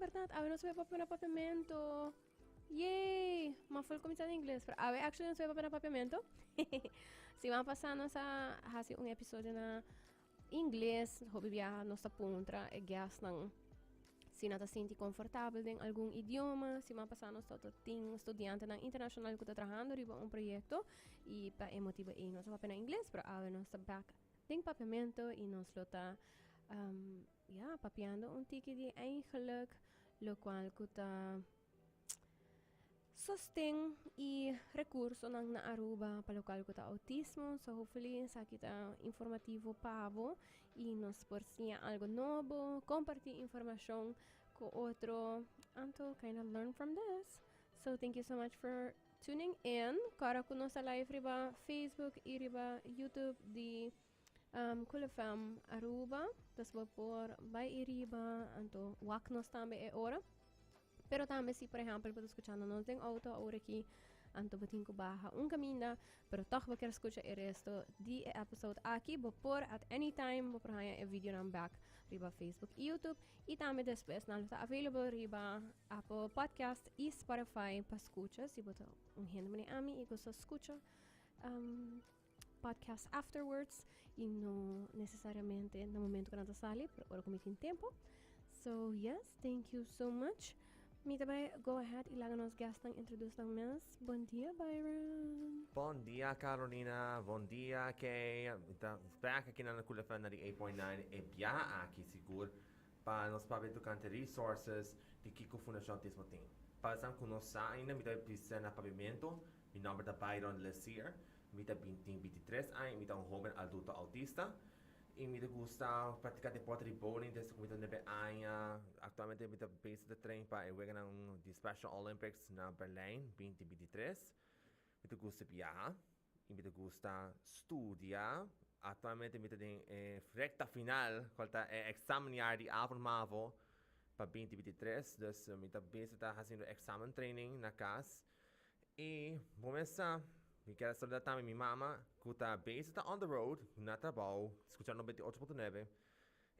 berdad, awe nos ta papia na papiamento. Yay! M'a full cuminsa na ingles, pero awe actually nos ta papia na papiamento. Siman pasa nos a haci un episodio na ingles, hopi biaha nos ta puntra e guestnan si nan ta sinti comfortabel den algun idioma. Siman pasa nos ta tin studiantenan internacional cu ta trahando riba un proyecto y pa e motibo ey nos a papia na ingles, pero awe nos ta back den papiamento y nos lo ta ya, papiando un tiki di eigenlijk locual cu ta sosten y recursonan na Aruba pa locual cu ta autismo. So hopefully esaki ta informativo pa bo y nos por siña algo nobo, comparti informacion cu otro, anto kind of learn from this. So thank you so much for tuning in. Corda cu nos ta live riba Facebook y riba YouTube di Cool FM Aruba. Dus bo por bay iriba, anto wak nos tambe e ora. Pero tambe si, por ehempel, bo ta scuchando nos den auto awor aki, anto bo tin cu baha un caminda, pero toch bo kier scucha e resto di e episode aki, bo por at any time, bo por haya e videonan back riba Facebook y YouTube. Y tambe despues nan lo ta available riba Apple Podcast y Spotify pa scucha, si bo ta un hende manera ami y gusta scucha podcast afterwards y no necesariamente na momento cu nan ta sali, pero ora cu mi tin tempo. So yes, thank you so much. Mi ta bay go ahead y laga nos guestnan introduce nan mes. Bon dia, Byron. Bon dia, Carolina. Bon dia, Kay. Mi ta back aki na Cool FM 98.9 e biaha aki sigur pa nos papia tocante resources di kico Fundacion Autismo tin. Pa esnan cu no sa ainda, mi ta bisa na papiamento. Mi nomber ta Byron Lesier. Mi ta tin 23 aña y mi ta un hoben adulto autista. Y mi ta gusta practica deporte di bowling desde cu mi ta 9 aña. Actualmente mi ta bezig ta train pa e weganan di Special Olympics na Berlijn 2023. Mi ta gusta biaha y mi ta gusta studia. Actualmente mi ta den e recta final, cual ta e examenjaar di Avond-Mavo pa 2023. Dus mi ta bezig ta haciendo examen training na cas. Y bo mesa, mi kier a saluda tambe mi mama cu ta bezig ta on the road na trabao scuchando 98.9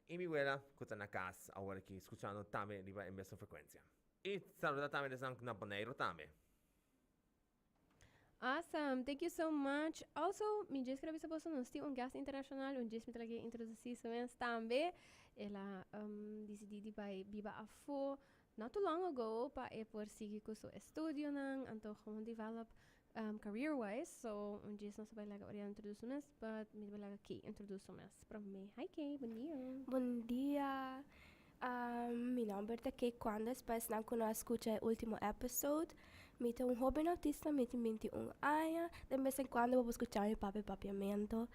y mi wela cu ta na cas awor aki scuchando tambe riba e mesun frecuencia. Y saluda tambe esnan na Boneiro tambe. Awesome, thank you so much. Also, mi djes quier avisa boso, nos tin un guest internacional, un djes mi ta lagi introduci su mes tambe. El a dicidi di bay biba afo not too long ago pa e por sigui cu su estudionan, anto gewoon develop career wise. So, un djes nos ta bay laga Oriana introduce su mes, but mi ta bay laga Kay introduce su mes prome. Hi Kay, bon dia. Bon dia. Mi nomber ta Kay Quandes, pa esnan cu no a scucha e ultimo episode. Mi ta un hoben autista, mi tin 21 aña. Den bes en cuando bo por scucha mi papia papiamento.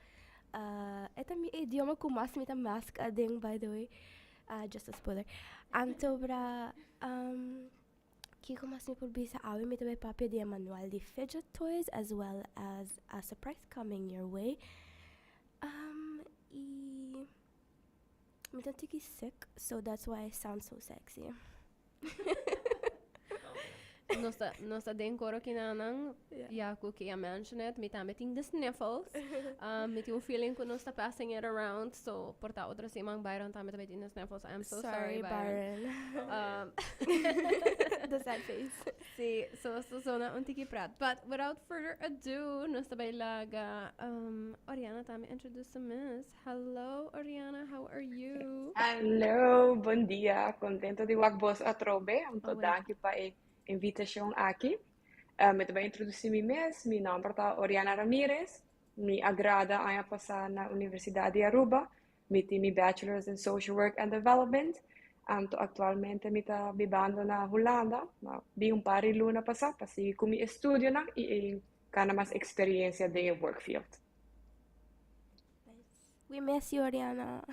E ta mi idioma cu mas mi ta mask aden, by the way. Just a spoiler. Anto bra, kico mas mi por bisa? Awe mi ta bay papia di e manual di fidget toys as well as a surprise coming your way. Y mi ta tiki sick, so that's why I sound so sexy. Nos ta den coro kinanan, ya cu cu a mention it, mi tambe tin the sniffles. Mi tin un feeling cu nos ta passing it around, so por ta otro siman Byron tambe tambe tin the sniffles. I'm so sorry, Sorry, Byron. Byron. The sad face. Si, so zona un tiki prat. But without further ado, nos ta bay laga Oriana tambe introduce mes. Hello, Oriana, how are you? Hello, bon dia. Contento di wak boso atrobe. Anto Oh, danki pa e invitacion aki. Mi ta bay introduci mi mes. Mi nomber ta Oriana Ramirez. Mi a grada aña pasa na Universidad di Aruba. Mi tin mi Bachelor's in Social Work and Development. Anto actualmente mi ta bibando na Hulanda. Ma bin un par di luna pasa pa sigui cu mi estudionan y gana mas experiencia den e work field. Nice. We miss you, Oriana.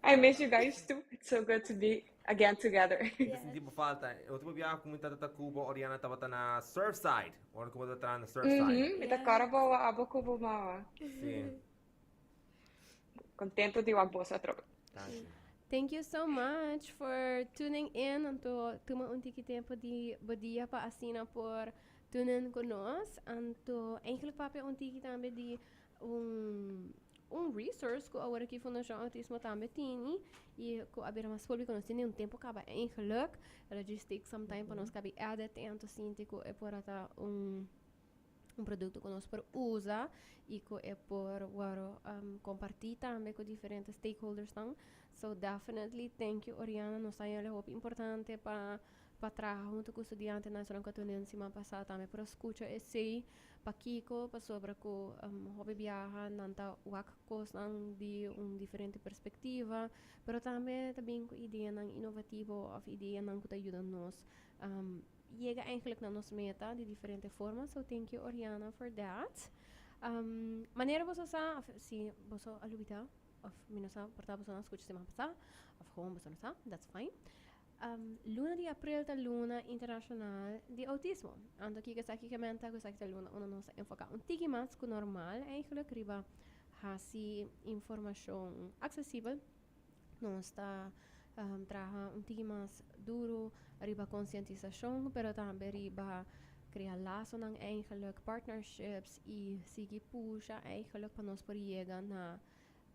I miss you guys too. It's so good to be again together. Mi sinti bo falta. Ultimo biaha cu mi tata Cuba, Oriana tabata na Surfside. Ora cu bo ta na Surfside. Mi ta corda bo abo cu bo mama. Si. Contento di wak boso atrobe. Danki. Thank you so much for tuning in. Anto, tuma un tiki tempo di bo dia pa asina por tune in cu nos. Anto, eigenlijk papia un tiki tambe di un Un resource ku awor aki Fundashon Autismo tambe tini i ku a bira mas públiko. Nos tini un tempu kaba eigenlijk. El a just take some time pa nos kabi edit i anto sinti ku e por a ta un produkto ku nos por usa i ku e por wòrdu kompartí tambe ku diferente stakeholdersnan. So definitely thank you, Oriana. Nos ta haña hopi importante pa traha huntu ku studiantenan, esnan ku a tene siman pasá tambe por a skucha esei. Pakiko? Pasobra ku hopi biaha nan ta wak kosnan di un diferente perspektiva, pero tambe ta bin ku ideanan inovativo òf ideanan ku ta yuda nos yega eigenlijk na nos meta di diferente forma. So thank you, Oriana, for that. Manera boso sa, òf si boso a lubida, òf mi no sa, por ta boso no a skucha siman pasá, òf gewoon boso no sa, that's fine. Luna di april ta Luna Internashonal di Outismo. Anto kiko esaki ke menta? Ku esaki ta luna unda nos ta enfoká un tiki mas ku normal eigenlijk riba hasi informashon aksesibel. Nos ta traha un tiki mas duru riba konsientisashon, pero tambe riba krea lasonan eigenlijk, partnerships i sigui pusha eigenlijk pa nos por yega na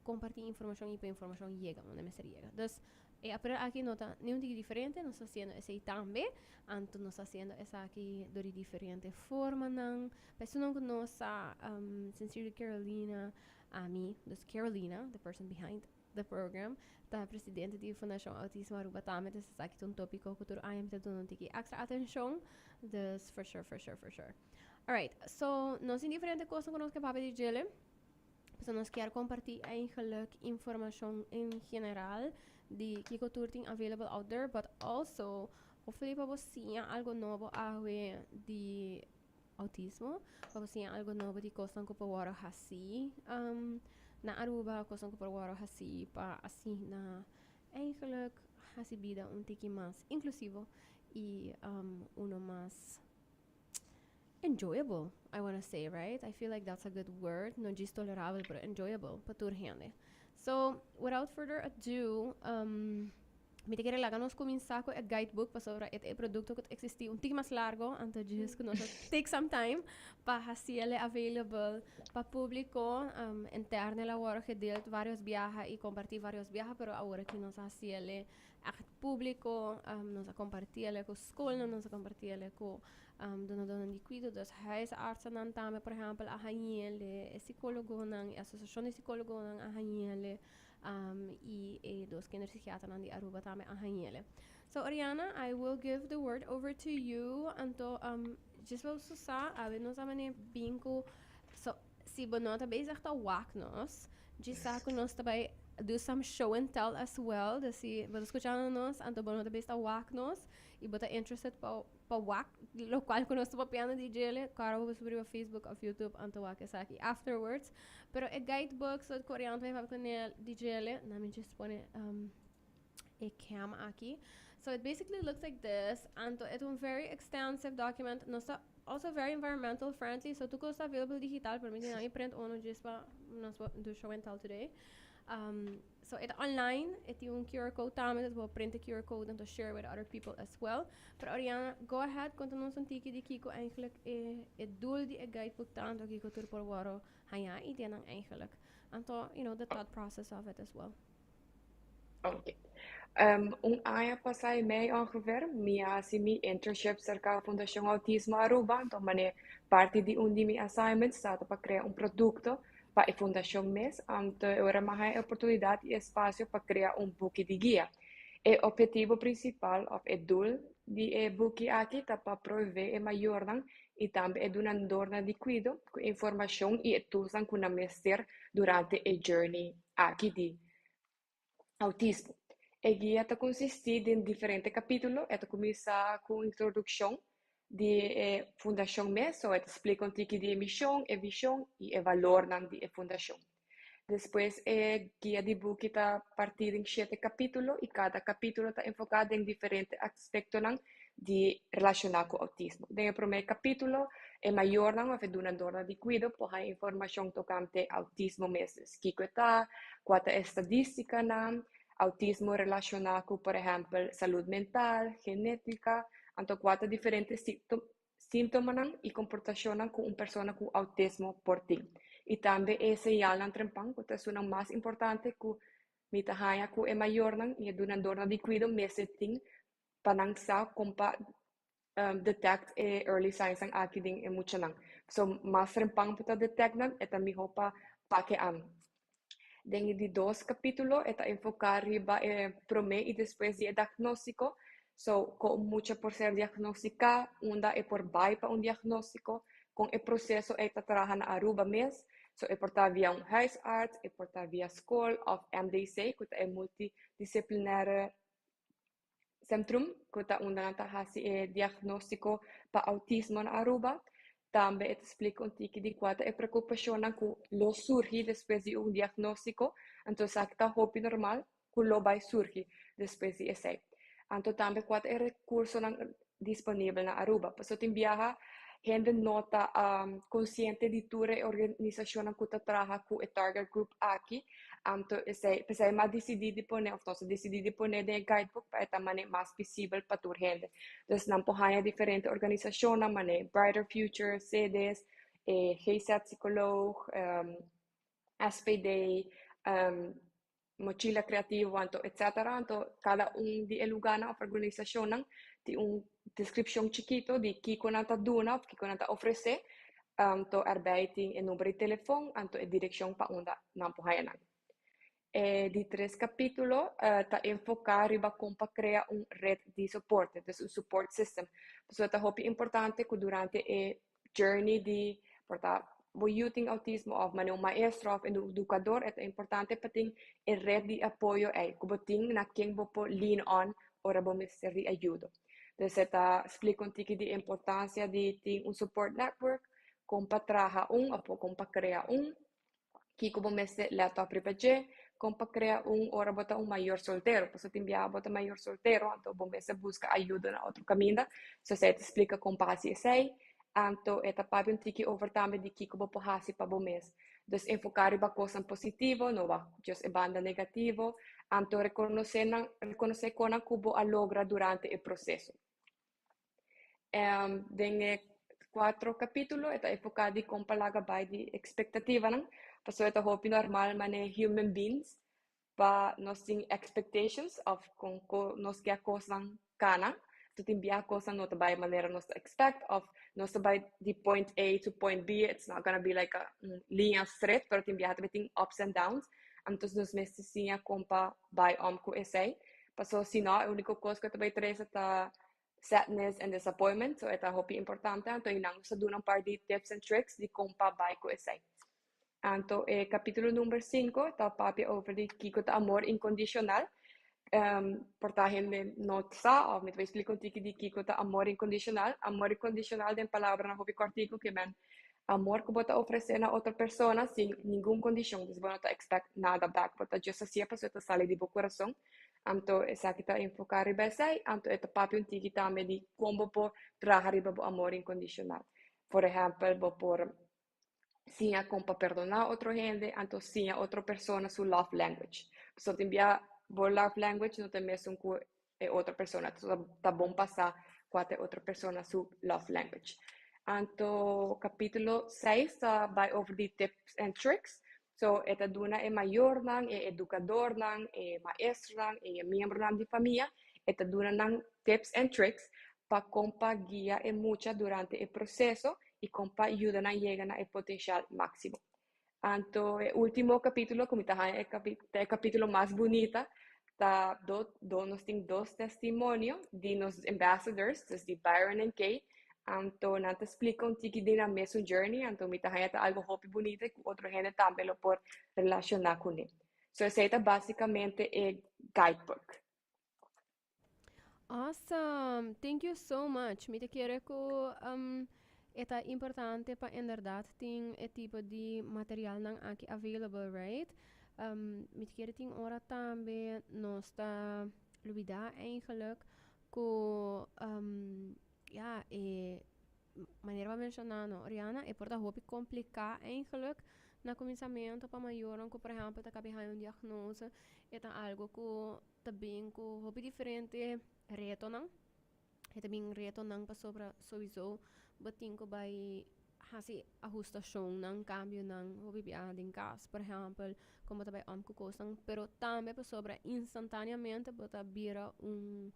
kompartí informashon i pa informashon yega unda mester yega. Dus e april aki no ta ni un tiki diferente, nos ta hasiendo esei tambe, anto nos ta hasiendo esaki dor di diferente formanan. Pa esunnan ku no sa, Sincerely Carolina, ami, dus Carolina, the person behind the program, ta presidente di Fundashon Autismo Aruba tambe, dus esaki ta un topiko ku tur aña mi ta duna un tiki extra atenshon, dus for sure, for sure, for sure. Alright, so nos tin diferente kosnan ku nos ke papia di djele. Pasobra nos kier comparti eigenlijk informacion en general di kico tur tin available out there, but also hopefully pa bo siña algo nobo awe di autismo, pa bo siña algo nobo di cosnan cu por worde haci na Aruba, cosnan cu por worde haci pa asina eigenlijk haci bida un tiki mas inclusivo y uno mas enjoyable, I wanna say, right? I feel like that's a good word. No just tolerabel, pero enjoyable pa tur hende. So, without further ado, mi ta kere laga nos kuminsá ku e guidebook pasobra e ta e produkto ku ta eksistí un tiki mas largo, anto djis ku nos a take some time pa hasiel available pa públiko. Intern el a wòrdu gedeeld vários biaha i kompartí vários biaha, pero awor aki nos a hasiel echt públiko, nos a kompartiel ku skolnan, nos a kompartiel ku dunadónan di kuido, dus huisartsennan tambe, por ehèmpel, a hañ'el, e sikólogonan, e asosiashon di sikólogonan a hañ'el, i e dos kinderpsikiaternan di Aruba tambe a hañ'el. So Oriana, I will give the word over to you. Anto, djis bo sa, awe nos a mane bin ku, so, si bo no ta bezig ta wak nos, djis sa ku nos ta bai do some show and tell as well. Dus si bo ta skuchando nos, anto bo no ta bezig ta wak nos, i bo ta interested pa wak lokual ku nos ta papiando di djele, kòrda bo subi riba Facebook òf YouTube anto wak esaki afterwards. Pero e guidebook so Corian ta bai papia kuné di djele, na mi djis pone e cam aki. So it basically looks like this. Anto e ta un very extensive document. Nos ta also very environmental friendly, so tur kos ta available digital, pero mi tin mi print uno djis pa nos por do show and tell today. So e ta online, e tin un QR code tambe, dus bo print e QR code anto share with other people as well. Pero Oriana, go ahead, konta nos un tiki di kiko eigenlijk e doel di e guidebook ta, anto kiko tur por wòrdu haña ideanan eigenlijk. Anto, the thought process of it as well. Ok. Un aña pasá i mei ongeveer, mi a hasi mi internship serka Fundashon Autismo Aruba, anto manera parti di un di mi assignments tabata pa krea un produkto pa e fundashon mes, anto e ora mi a haña e oportunidat i espasio pa krea un buki di guia. E ophetivo prinsipal òf e doel di e buki aki ta pa proveé e mayornan i tambe e dunadornan di kuido ku informashon i e toolsnan ku nan mester durante e journey aki di outismo. E guia ta konsistí den diferente kapítulo, e ta kuminsá ku un introdukshon di e fundashon mes, so e ta splika un tiki di e mishon, e vishon i e valornan di e fundashon. Despues e guia di buki ta partí den shete kapítulo i kada kapítulo ta enfoká den diferente aspektonan di relashoná ku outismo. Den e promé kapítulo e mayornan òf e dunadornan di kuido por haña informashon tokante outismo mes, dus kiko e ta, kua ta e stadístikanan, outismo relashoná ku por ehèmpel salud mental, genétika, anto kua ta diferente síntomanan i komportashonnan ku un persona ku outismo por tin. I tambe e señalnan trempan ku ta esunnan mas importante ku mi ta haña ku e mayornan i e dunadornan di kuido mester tin pa nan sa kon pa detect e early signs nan aki den e muchanan. So mas trempan bo ta detect nan e ta mihó pa pake an. Den e di dos kapítulo e ta enfoká riba e promé i despues di e diagnóstiko. So kon un mucha por ser diagnostiká, unda e por bai pa un diagnóstiko, kon e proseso ei ta traha na Aruba mes. So e por ta via un huisarts, e por ta via skol òf MDC ku ta e multidisciplinaire Centrum, ku ta unda nan ta hasi e diagnóstiko pa outismo na Aruba. Tambe e ta splika un tiki di kua ta e preokupashonnan ku lo surgi despues di un diagnóstiko. Anto esaki ta hopi normal ku lo bai surgi despues di esei. Anto tambe kua ta e rekursonan disponibel na Aruba. Pasobra tin biaha hende no ta konsiente di tur e organisashonnan ku ta traha ku e target group aki. Anto esei p'esei mi a disidí di pone òf nos a disidí di pone den e guidebook pa e ta manera mas visibel pa tur hende. Dus nan por haña diferente organisashonnan manera Brighter Future, CEDES, e GZ Psicoloog, SPD, Mochila Creativo anto etcetera. Anto cada un di e lugarnan of organisacionnan tin un descripcion chikito di kico nan ta duna of kico nan ta ofrece. Anto erbij tin e number di telefon anto e direccion pa unda nan por haya nan. E di tres capitulo ta enfoca riba con pa crea un red di soporte, dus un support system. Pasobra ta hopi importante cu durante e journey di por ta bo yu tin autismo of manera un maestro of educador e ta importante pa tin e red di apoyo ei ku bo tin na ken bo por lean on ora bo mester di ayudo. Dus e ta splika un tiki di importancia di tin un support network, kon pa traha un of kon pa krea un. Kiko bo mester lèt òp riba dje? Kon pa krea un ora bo ta un mayor soltero? Pasobra tin biaha bo ta mayor soltero, anto bo mester buska ayuda na otro kaminda. So esei ta splika kon pa hasi esei. Anto e ta papia un tiki over tambe di kiko bo por hasi pa bo mes. Dus enfoká riba kosnan positivo, no wak djis e banda negativo. Anto rekonosé nan, rekonosé konan ku bo a logra durante e proseso. Den e cuatro capítulo e ta enfoca di con pa laga bay di expectativanan, pasobra e ta hopi normal manera human beings pa nos tin expectations of con cu nos kier cosnan cana, so tin bia cosnan no ta bay manera nos ta expect of nos ta bay di point A to point B, it's not gonna be like a liña straight, pero tin bia tambe tin ups and downs, anto nos mester siña con pa bay om cu esey. Paso si no, e único cos cu ta bay trece ta sadness and disappointment, so e ta hopi importante, anto y nan nos ta duna un par di tips and tricks di con pa bay cu esey. Anto e capítulo number 5 ta papia over di kico ta amor incondicional. Por ta hende no sa, of mi ta bay explica un tiki di kico ta amor incondicional. Amor incondicional den palabranan hopi cortico ke men amor cu bo ta ofrece na otro persona sin ningun condicion, dus bo no ta expect nada back, bo ta just haci'e pasobra ta sali di bo curason. Anto esaki ta enfoca riba esey, anto e ta papia un tiki tambe di con bo por traha riba bo amor incondicional. Por ehempel, bo por siña con pa perdona otro hende, anto siña otro persona su love language. Pasobra tin bia bo love language no ta e mesun cu e otro persona, ta bon pa sa cua ta e otro persona su love language. Anto capitulo seis ta bay over di tips and tricks. So e ta duna e mayornan, e educadornan, e maestronan, e miembronan di famia, e ta duna nan tips and tricks pa con pa guia e mucha durante e proceso y con pa yuda nan yega na e potencial maximo. Anto e ultimo capitulo cu mi ta haña e ta e capitulo mas bunita ta do do nos tin dos testimonio di nos ambassadors, dus di Byron en Kay. Anto nan ta splica un tiki di nan mesun journey, anto mi ta haña ta algo hopi bunita y cu otro hende tambe lo por relaciona cune. So esey ta basicamente e guidebook. Awesome! Thank you so much. Mi ta kere ku um, e ta importante pa inderdaad tin e tipo di materialnan aki available, right? Um, mi ta kere tin ora tambe nos ta lubida eigenlijk ku um, ja, e manera bo a menciona no, Oriana, e por ta hopi complica eigenlijk na cuminsamento pa mayornan ku por ehempel ta kabi haña un diagnose, e ta algo ku ta bin ku hopi diferente retonan. E ta bin retonan pasobra souiso bo tin ku bai. hasi ahustashonnan, kambionan hopi bia den kas, por ehèmpel, kon bo ta bai om ku kosnan, pero tambe pasobra instantáneamente bo ta bira un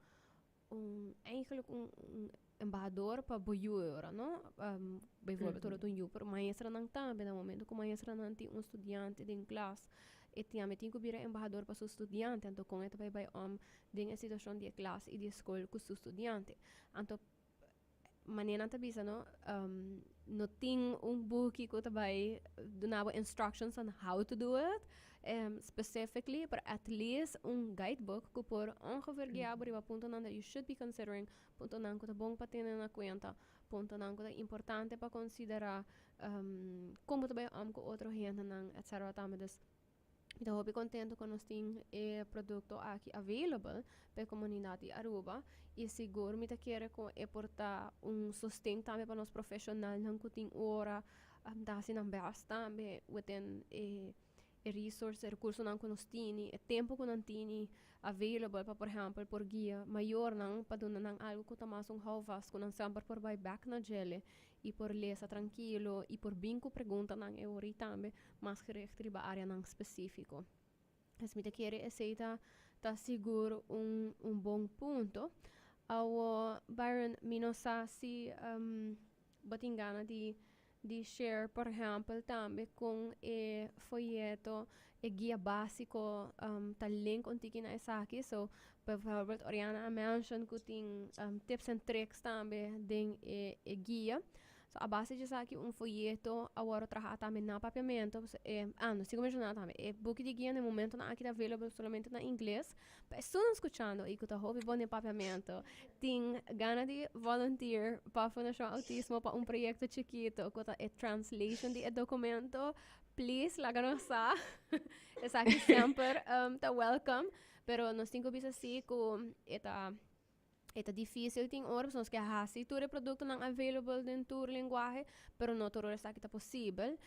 un eigenlijk un un embahador pa bo yu e ora, no? Bijvoorbeeld ora ta un yu, pero maestranan tambe, na momento ku maestranan tin un studiante den klas, e tambe tin ku bira embahador pa su studiante, anto kon e ta bai bai om den e situashon di e klas i di e skol ku su studiante. Anto manera nan ta bisa no, no tin un buki ku ta bai duna bo instructions on how to do it specifically, pero at least un guidebook ku por ongeveer guia bo riba puntonan that you should be considering, puntonan ku ta bon pa tene na kuenta, puntonan ku ta importante pa konsiderá, kon bo ta bai om ku otro hendenan, etcetera tambe. Dus Mi ta hopi contento cu nos tin e producto aki available pa e comunidad di Aruba y sigur mi ta kere cu e por ta un sosten tambe pa nos profesionalnan cu tin ora ta haci nan best tambe within e e resource, e recursonan cu nos tini, e tempo cu nan tini available pa por ehempel por guia mayornan pa duna nan algo cu ta mas un houvast cu nan semper por bay bek na djele y por lesa trankilo y por bin cu preguntanan e ora y tambe mas gericht riba areanan specifico. Dus mi ta kere esey ta ta sigur un un bon punto. Awo Byron mi no sa si bo tin gana di di share por ehempel tambe con e foyeto e guia basico ta link un tiki na esaki so bijvoorbeeld Oriana a mention cu tin tips and tricks tambe den e e guia so a base di esaki un foyeto a worde traha tambe na papiamento e ah no sigo menciona tambe e buki di guia na e momentonan aki ta available solamente na ingles pa esunnan scuchando y cu ta hopi bon den papiamento tin gana di volunteer pa Fundacion Autismo pa un proyecto chikito cu ta e translation di e documento please laga nos sa. Esaki semper um, ta welcome. Pero nos tin ku bisa si ku e ta e ta difícil tin ora, nos ke hasi tur e productonan available den tur lenguaje, pero no tur ora esaki ta posibel.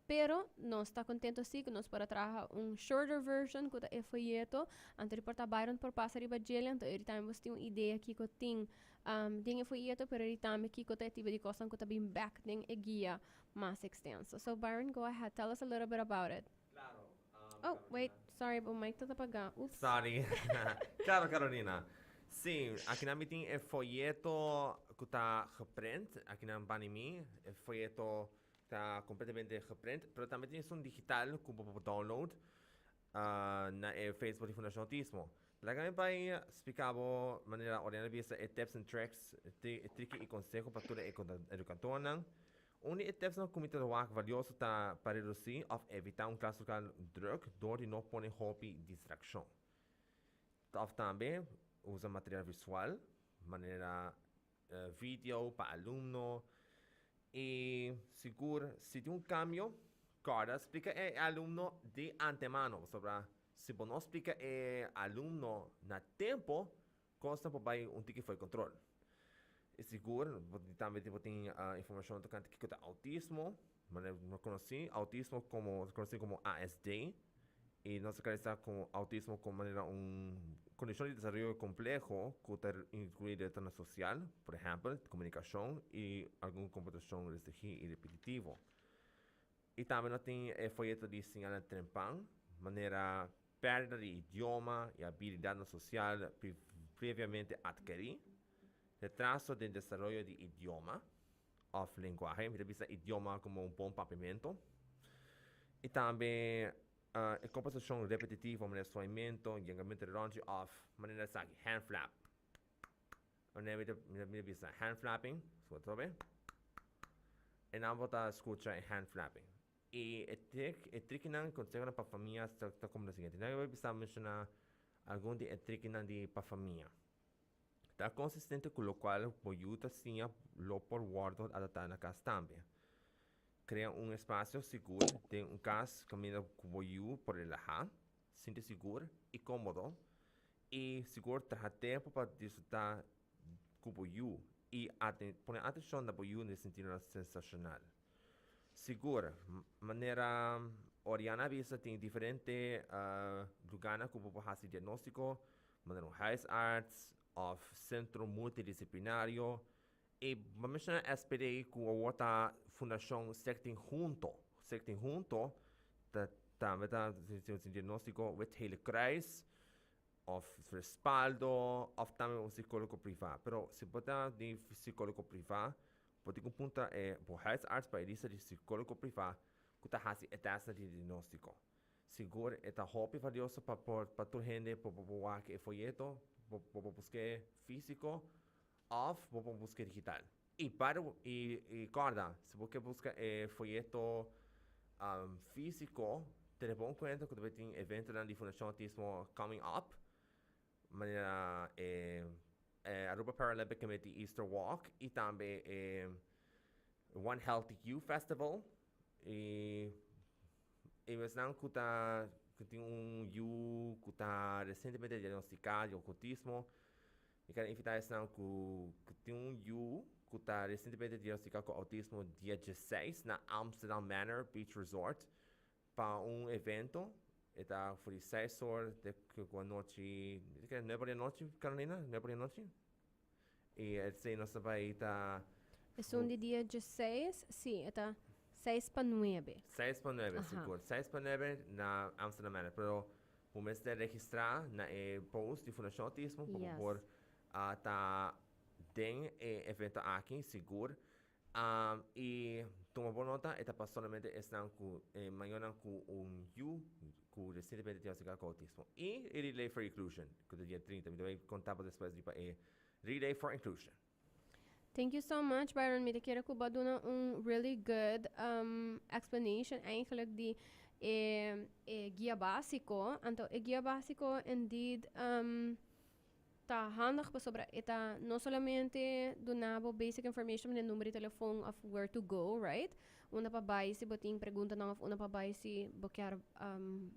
Pero nos ta contento si ku nos por a traha un shorter version ku ta e folleto. Anto di por ta Byron por pasa riba djele, anto eri tambe bos tin un idea kiko tin um, den e folleto, pero eri tambe kiko ta e tipo di kosnan ku ta bin bek den e guia mas extenso. So Byron, go ahead, tell us a little bit about it. Claro. Oh, wait, sorry, bo mic ta apaga. Oops. Sorry. Claro, Carolina. Sí, aki nan mi tin e folleto ku ta geprint. Aki nan bani mi. E folleto ta completamente geprint. Pero tambe tin esun digital ku bo por download na e Facebook di Fundacion Autismo. Laga mi bai splika bo manera Oriana bisa e tips and tricks, e triki i konseho pa tur e edukadornan. Un di e tipsnan ku mi ta wak valioso ta pa redusí òf evitá un klas lokal drùk dor di no pone hopi distrakshon. Òf tambe usa material visual manera video pa alumno i sigur si tin un kambio kòrda splika e alumno di antemano pasobra si bo no splika e alumno na tempo kosnan por bai un tiki for di kontrol. I sigur bo tambe bo tin informashon tokante kiko ta outismo, manera nos konosí outismo komo konosí komo ASD i nos ta karakterisá komo outismo komo manera un kondishon di desaroyo kompleho ku ta inkluí retorno sosial, por ehèmpel, komunikashon i algun komportashon restringí i repetitivo. I tambe nos tin e foyeto di señalnan trempan, manera pèrdida di idioma i abilidatnan sosial previamente atkerí, retraso den desaroyo di idioma òf lenguahe, mi ta bisa idioma komo un bon papiamentu, i tambe e komportashon repetitivo manera suaimento, yengamentu di ròntji òf manera esaki, hand flap. Wanneer mi ta mi ta bisa hand flapping, scucha atrobe, e nan bo ta scucha e hand flapping. Y e trick, e trickinan, consehonan pa famia ta ta como lo siguiente. Nan bo bisa menciona algun di e trickinan di pa famia. Ta consistente cu locual bo yu ta siña lo por wordo adapta na cas tambe. Crea un espacio sigur den un cas caminda cu bo yu por relaha, sinti sigur y comodo I sigur traha tempu pa disfrutá ku bo yu i pone atenshon na bo yu den sentidonan sensashonal. Sigur, manera Oriana a bisa tin diferente lugánan ku bo por hasi diagnóstiko, manera un huisarts òf sentro multidisiplinario. E bo a menciona SPD cu awor ta Fundacion Stichting Hunto. Stichting Hunto ta tambe ta un diagnostico Wit Gele Kruis of Respaldo of tambe un psicologo priva. Pero si bo ta di psicologo priva, bo tin cu puntra e bo huisarts pa e lista di psicologo priva cu ta haci e testnan di diagnostico. Sigur e ta hopi valioso pa por pa tur hende por por wak e foyeto, bo por busk'é físiko òf bo por busk'é digital. I by the i i kòrda, si bo ke buska e foyeto físiko, tene bon kuenta ku ta bai tin eventonan di Fundashon Outismo coming up, manera e Aruba Paralympic Committee Easter Walk i tambe e One Healthy You Festival i E esnan ku ta ku tin un yu ku ta resientemente diagnostiká di outismo, mi kere invitá esnan ku ku tin un yu ku ta resientemente diagnostiká ku outismo dia dieseis na Amsterdam Manor Beach Resort pa un evento. E ta for di seis or te ku anochi, mi ta kere nuebe or di anochi, Carolina? Nuebe or di anochi? I esei nos ta bai ta. Esun di dia dieseis, si, e ta seis pa nuebe. Seis pa nuebe, sigur. Seis pa nuebe na Amsterdam Manor. Pero bo mester registrá na e post di Fundashon Outismo pa bo por ta den e evento aki, sigur. I tuma bo nota, e ta pa solamente esnan ku e mayornan ku un yu ku resientemente diagnosticá ku outismo. I e Relay for Inclusion, ku ta dia 30. Mi ta bai konta bo despues riba e Relay for Inclusion. Thank you so much, Byron. Mi ta kere ku bo a duna un really good explanation eigenlijk di e e guia básiko. Anto e guia básiko indeed Ta handig pasobra e ta no solamente duna bo basic information manera number di telefon of where to go, right? Unda pa bai si bo tin preguntanan of unda pa bai si bo kier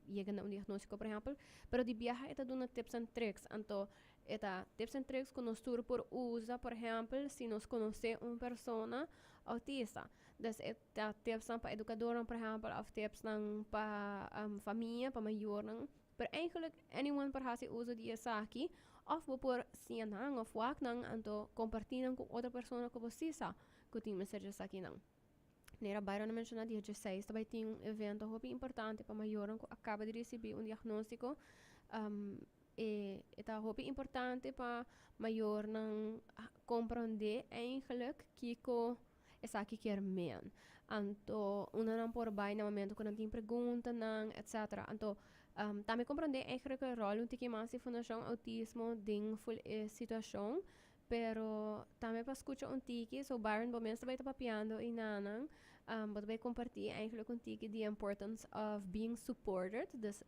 yega na un diagnostico por ehempel. Pero di biaha e ta duna tips and tricks. Anto e ta tips and tricks cu nos tur por usa por ehempel si nos conoce un persona autista. Dus e ta tipsnan pa educadornan por ehempel of tipsnan pa famia, pa mayornan. Pero eigenlijk anyone por hasi uso di esaki of bo por siña nan of wak nan anto comparti nan cu otro persona cu bo si sa cu tin mester di esakinan. Manera Byron a menciona dia dieseis ta bay tin un evento hopi importante pa mayornan cu a caba di ricibi un diagnostico. E e ta hopi importante pa mayornan comprende eigenlijk kico Esaki kier men. Anto unda nan por bai na momento ku nan tin preguntanan, etcetera. Anto tambe komprondé eigenlijk e ròl un tiki mas di Fundashon Outismo den ful e situashon, pero tambe pa skucha un tiki, so Byron bo mes ta bai ta papiando einanan, bo ta bai kompartí eigenlijk un tiki the importance of being supported, dus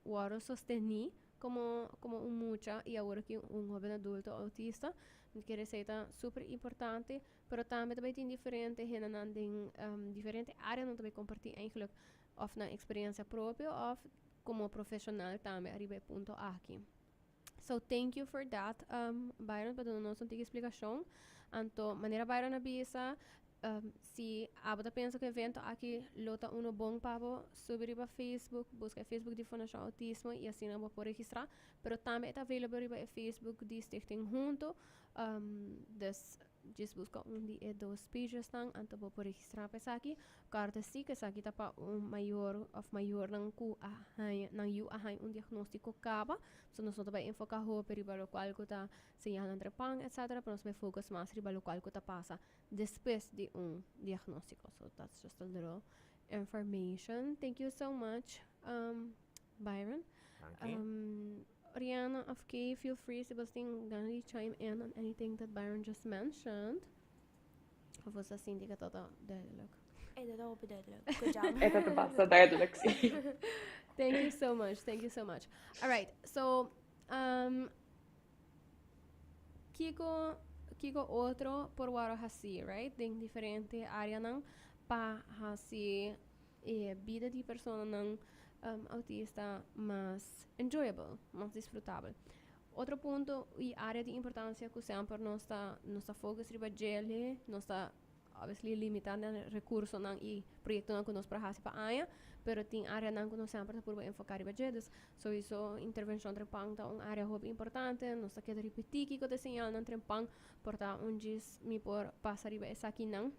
wòrdu sostení komo komo un mucha i awor aki un hoben adulto outista. Mi kere esei ta super importante. Pero tambe ta bay tin diferente hendenan den diferente areanan ta bay comparti eigenlijk of nan experiencia propio of como profesional tambe ariba e punto aki. So thank you for that Byron pa duna nos un tiki explicacion. Anto manera Byron a bisa si abo ta pensa cu e evento aki lo ta uno bon pa bo subi riba Facebook, busca e Facebook di Fundacion Autismo y asina bo por registra. Pero tambe e ta available riba e Facebook di Stichting Hunto. Dus djis buska un di e dos pagesnan anto bo por registrá pa esaki. Kòrda si ku esaki ta pa un mayor òf mayornan ku a haña nan yu a haña un diagnóstiko kaba. So nos no ta bai enfoká hopi riba lokual ku ta señalnan trepan etcetera, pero nos bai focus mas riba lokual ku ta pasa despues di un diagnóstiko. So that's just a little information. Thank you so much Byron. Danki. Oriana of Kay, feel free si bos tin gana di chime in on anything that Byron just mentioned. Of bos ta sinti ku ta duidelijk? E ta hopi duidelijk. Good job. E ta basta duidelijk, sí. Thank you so much. Thank you so much. All right. So, kiko kiko otro por wòrdu hasí, right? Den diferente áreanan pa hasi e bida di personanan autista mas enjoyable, mas disfrutabel. Otro punto y área di importancia cu semper nos ta nos ta focus riba djele, nos ta. Obviously limita na recursonan y proyectonan cu nos por haci pa aña, pero tin areanan cu nos semper ta purba enfoca riba dje. Dus sowieso intervencion trempan ta un area hopi importante. Nos ta keda ripiti kico ta e señalnan trempan, por ta un djis mi por pasa riba esakinan.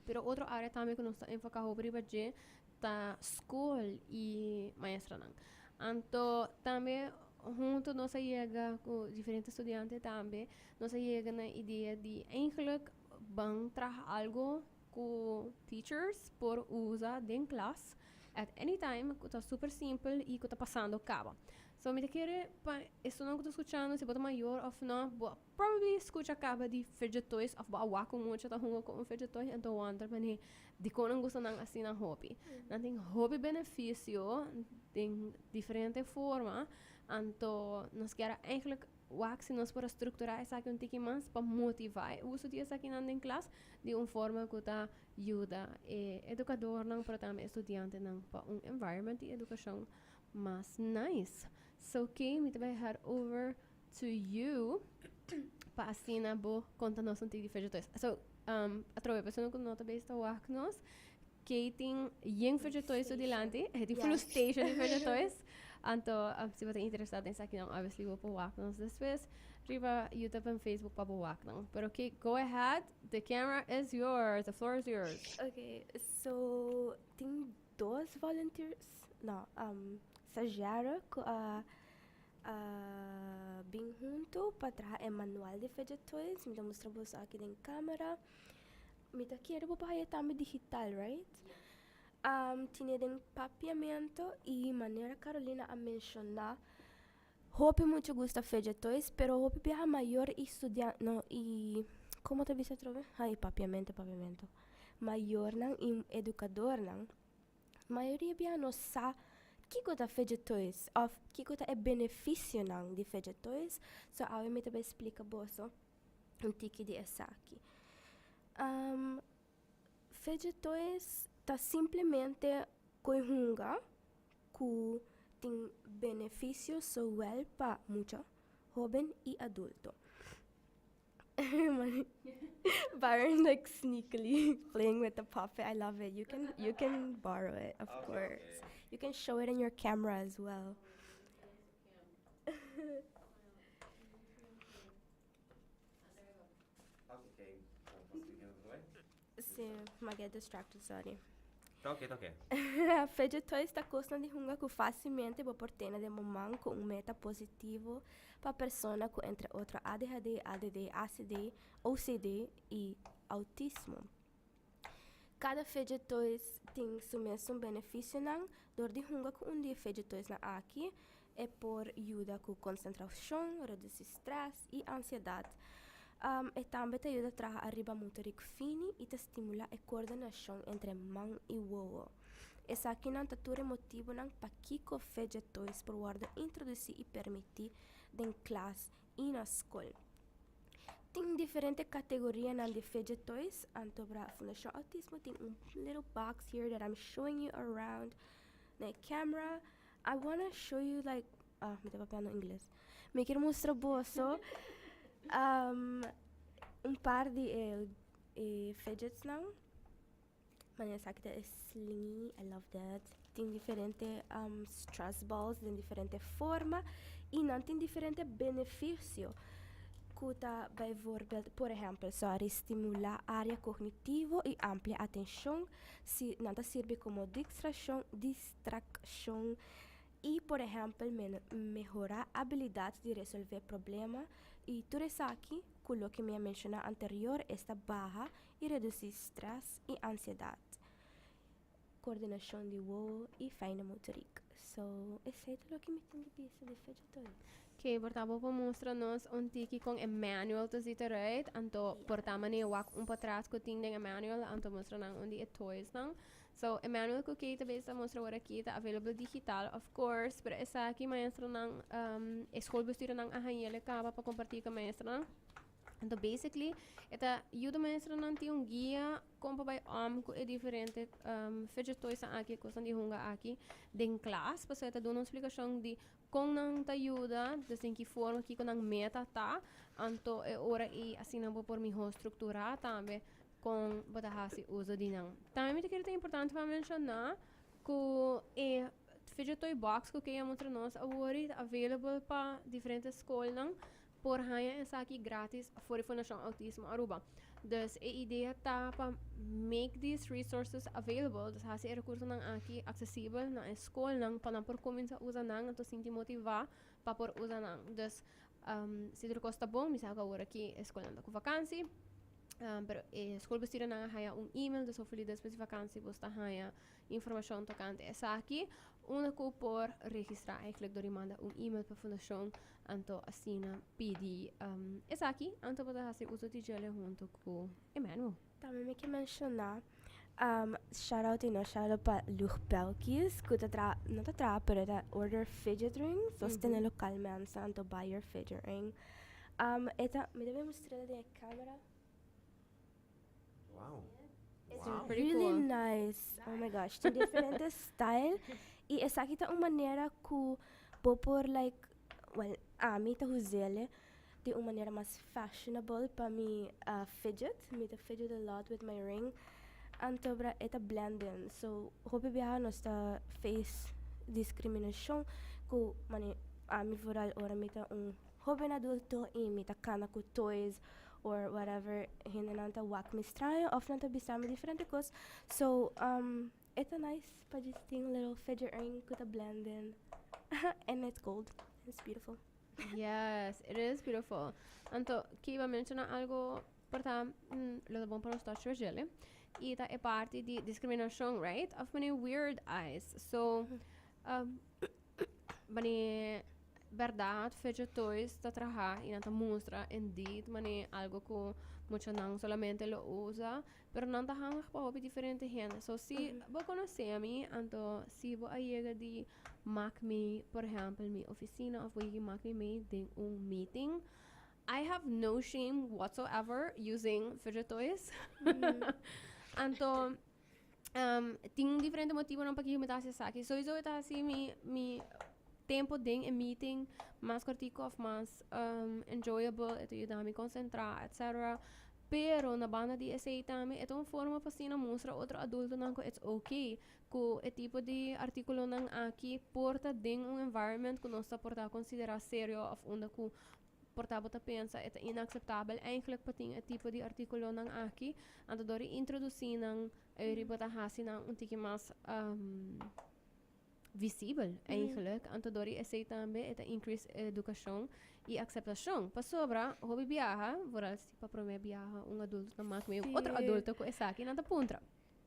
Pero otro area tambe cu nos ta enfoca hopi riba dje ta school y maestranan. Anto tambe hunto nos a yega cu diferente studiante tambe, nos a yega na idea di eigenlijk ban traha algo cu teachers por usa den klas at any time, cu ta super simpel y cu ta pasando caba. So mi ta kere pa esunnan cu ta scuchando, si bo ta mayor of no, bo probably scucha caba di fidget toys of bo a wak un mucha ta hunga cu un fidget toy en ta wonder manera dicon nan gusta nan asina hopi. Nan tin hopi beneficio den diferente forma, anto nos kier a eigenlijk wak si nos por a structura esaki un tiki mas pa motiva e uso di esakinan den klas di un forma cu ta yuda e educadornan pero tambe e studiantenan pa un environment di educacion mas nice. So Kay, mi ta bay head over to you pa asina bo conta nos un tiki di fidget toys. So, atrobe persona cu no ta bezig ta wak nos, Kay tin yen fidget toys su dilanti. E tin full station di fidget toys. Anto, si bo ta interesa den esakinan, obviously bo por wak nos despues riba YouTube en Facebook pa bo wak nan. Pero Kay, go ahead. The camera is yours. The floor is yours. Okay, so tin dos volunteers, no, stagiario cu a bin hunto pa traha e manual di fidget toys. Mi ta mustra boso aki den camera. Mi ta kere bo por haya tambe digital, right? Tine den papiamento y manera Carolina a menciona, hopi mucha gusta fidget toys, pero hopi biaha mayor y studian-, no, y como ta bisa atrobe? Ay, papiamento, papiamento. Mayornan y educadornan, mayoria biaha no sa kico ta fidget toys of kico ta e beneficionan di fidget toys. So awe mi ta bay splica boso un tiki di esaki. Fidget toys ta simplemente koe hunga ku tin beneficio zowel pa mucha, hoben y adulto. Byron like sneakily playing with the puppet. I love it. You can borrow it, of course. You can show it in your camera as well. Okay. Si, m'a get distracted, sorry. Ta okay. Fidget toys ta cosnan di hunga cu facilmente bo por tene den bo man cu un meta positivo pa persona cu entre otro ADHD, ADD, ACD, OCD y autismo. Cada fidget toys tin su mesun beneficionan. Door di hunga cu un di e fidget toys nan aki, e por yuda cu concentracion, reduci stress y ansiedad. E tambe ta yuda traha ariba motoriek fini y ta stimula e coordinacion entre man y wowo. Esakinan ta tur e motibonan pakico fidget toys por wordo introduci y permiti den klas y na scol. Tin diferente categorianan di fidget toys. Anto pa Fundacion Autismo tin un little box here that I'm showing you around the camera. I wanna show you like, ah, mi ta papiando Ingles. Mi kier mustra boso un par di e fidgets nan. Manera esaki ta e slingy, I love that. Tin diferente stress balls den diferente forma y nan tin diferente beneficio. Cu ta bijvoorbeeld, por ehempel, sorry, stimula area cognitivo y amplia atencion. Si nan ta sirbi como distraccion y, por ehempel, mehora habilidad di resolve problema y tur esaki, cu loke mi a menciona anterior, esta baha y reduci stress y ansiedad. Coordinacion di wowo y fijne motoriek. So, esey ta loke mi tin di bisa di fidget toy. Ok, por ta bo por mustra nos un tiki con e manual ta ziet eruit. Anto por ta manera wak un patras cu tin den e manual, anto mustra nan un di e toys nan. So, e manual cu Kate ta mustra awor aki ta available digital, of course, pero esaki maestronan, e schoolbestuurnan a hañ'ele caba pa comparti cu maestronan. Anto basically, e ta yuda maestronan tin un guia con pa bay om cu e diferente fidget toys aki, cosnan di hunga aki den klas. Pasobra e ta duna un explicacion di con nan ta yuda, dus den ki forma, kico nan meta ta. Anto e ora y asina bo por miho structura tambe. Con bo ta haci uso di nan. Tambe mi ta kere ta importante pa menciona cu e fidget toy box cu Kea mustra nos awor ta available pa diferente scolnan por haya esaki gratis for di Fundacion Autismo Aruba. Dus e idea ta pa make these resources available, dus haci e recursonan aki accesibel na e scolnan pa nan por cuminsa usa nan anto sinti motiva pa por usa nan. Dus si tur cos ta bon, mi sa cu awor aki e scolnan ta cu vakantie, pero e schoolbestuurnan a haya un email, dus hopefully despues di vakantie bos ta haya informacion tocante esaki, unda cu por registra eigenlijk door di manda un email pa fundacion, anto asina pidi esaki, anto bo ta haci uso di djele hunto cu e manual. Tambe mi ke menciona shout out y no shout out pa Lug Belkis cu ta traha, no ta traha pero ta order fidget rings, nos tene local mensen anto buy your fidget ring. E ta, mi ta bay mustr'e den e camera. Wow. It's Wow. Pretty really cool. nice. Oh my gosh, tin diferente style. Y esaki ta un manera cu bo por like, well, ami ta us'ele di un manera mas fashionable pa mi fidget. Mi ta fidget a lot with my ring. Anto bra e ta blend in. So, hopi biaha nos ta face discriminacion cu mane ami vooral ora mi ta un hoben adulto y mi ta cana cu toys or whatever, hendenan ta wak mi straño of nan ta bisa mi diferente cos. So, e ta nice pa djis tin un little fidget ring cu ta blend in and it's gold. It's beautiful. Yes, it is beautiful. Anto, ki iba menciona algo por ta lo ta bon pa nos touch riba y ta e parti di discriminacion, right? Of many weird eyes. So, mane berdad fidget toys ta traha y nan ta mustra indeed mane algo cu muchanan solamente lo usa, pero nan ta handig pa hopi diferente hende. So, si bo conoce mi, anto si bo a yega di mak mi, por ehempel, mi oficina of bo yega di mak mi mee den un meeting, I have no shame whatsoever using fidget toys. Anto, tin diferente motibonan pakiko mi ta hasi esaki. Sowieso e ta hasi mi tempo den e meeting mas kortico of mas enjoyable, e ta yuda mi concentra, etcetera. Pero na banda di esey tambe e ta un forma pa asina mustra otro adultonan cu it's okay cu e tipo di articulonan aki por ta den un environment cu nos ta por ta considera serio of unda cu por ta bo ta pensa e ta inaceptabel eigenlijk pa tin e tipo di articulonan aki. Anto door di introduci nan ey bo ta haci nan un tiki mas visibel eigenlijk. Anto door di esey tambe e ta increase educacion y aceptacion. Pasobra hopi biaha, vooral si pa prome biaha un adulto ta mak mee un otro adulto cu esaki, nan ta puntra.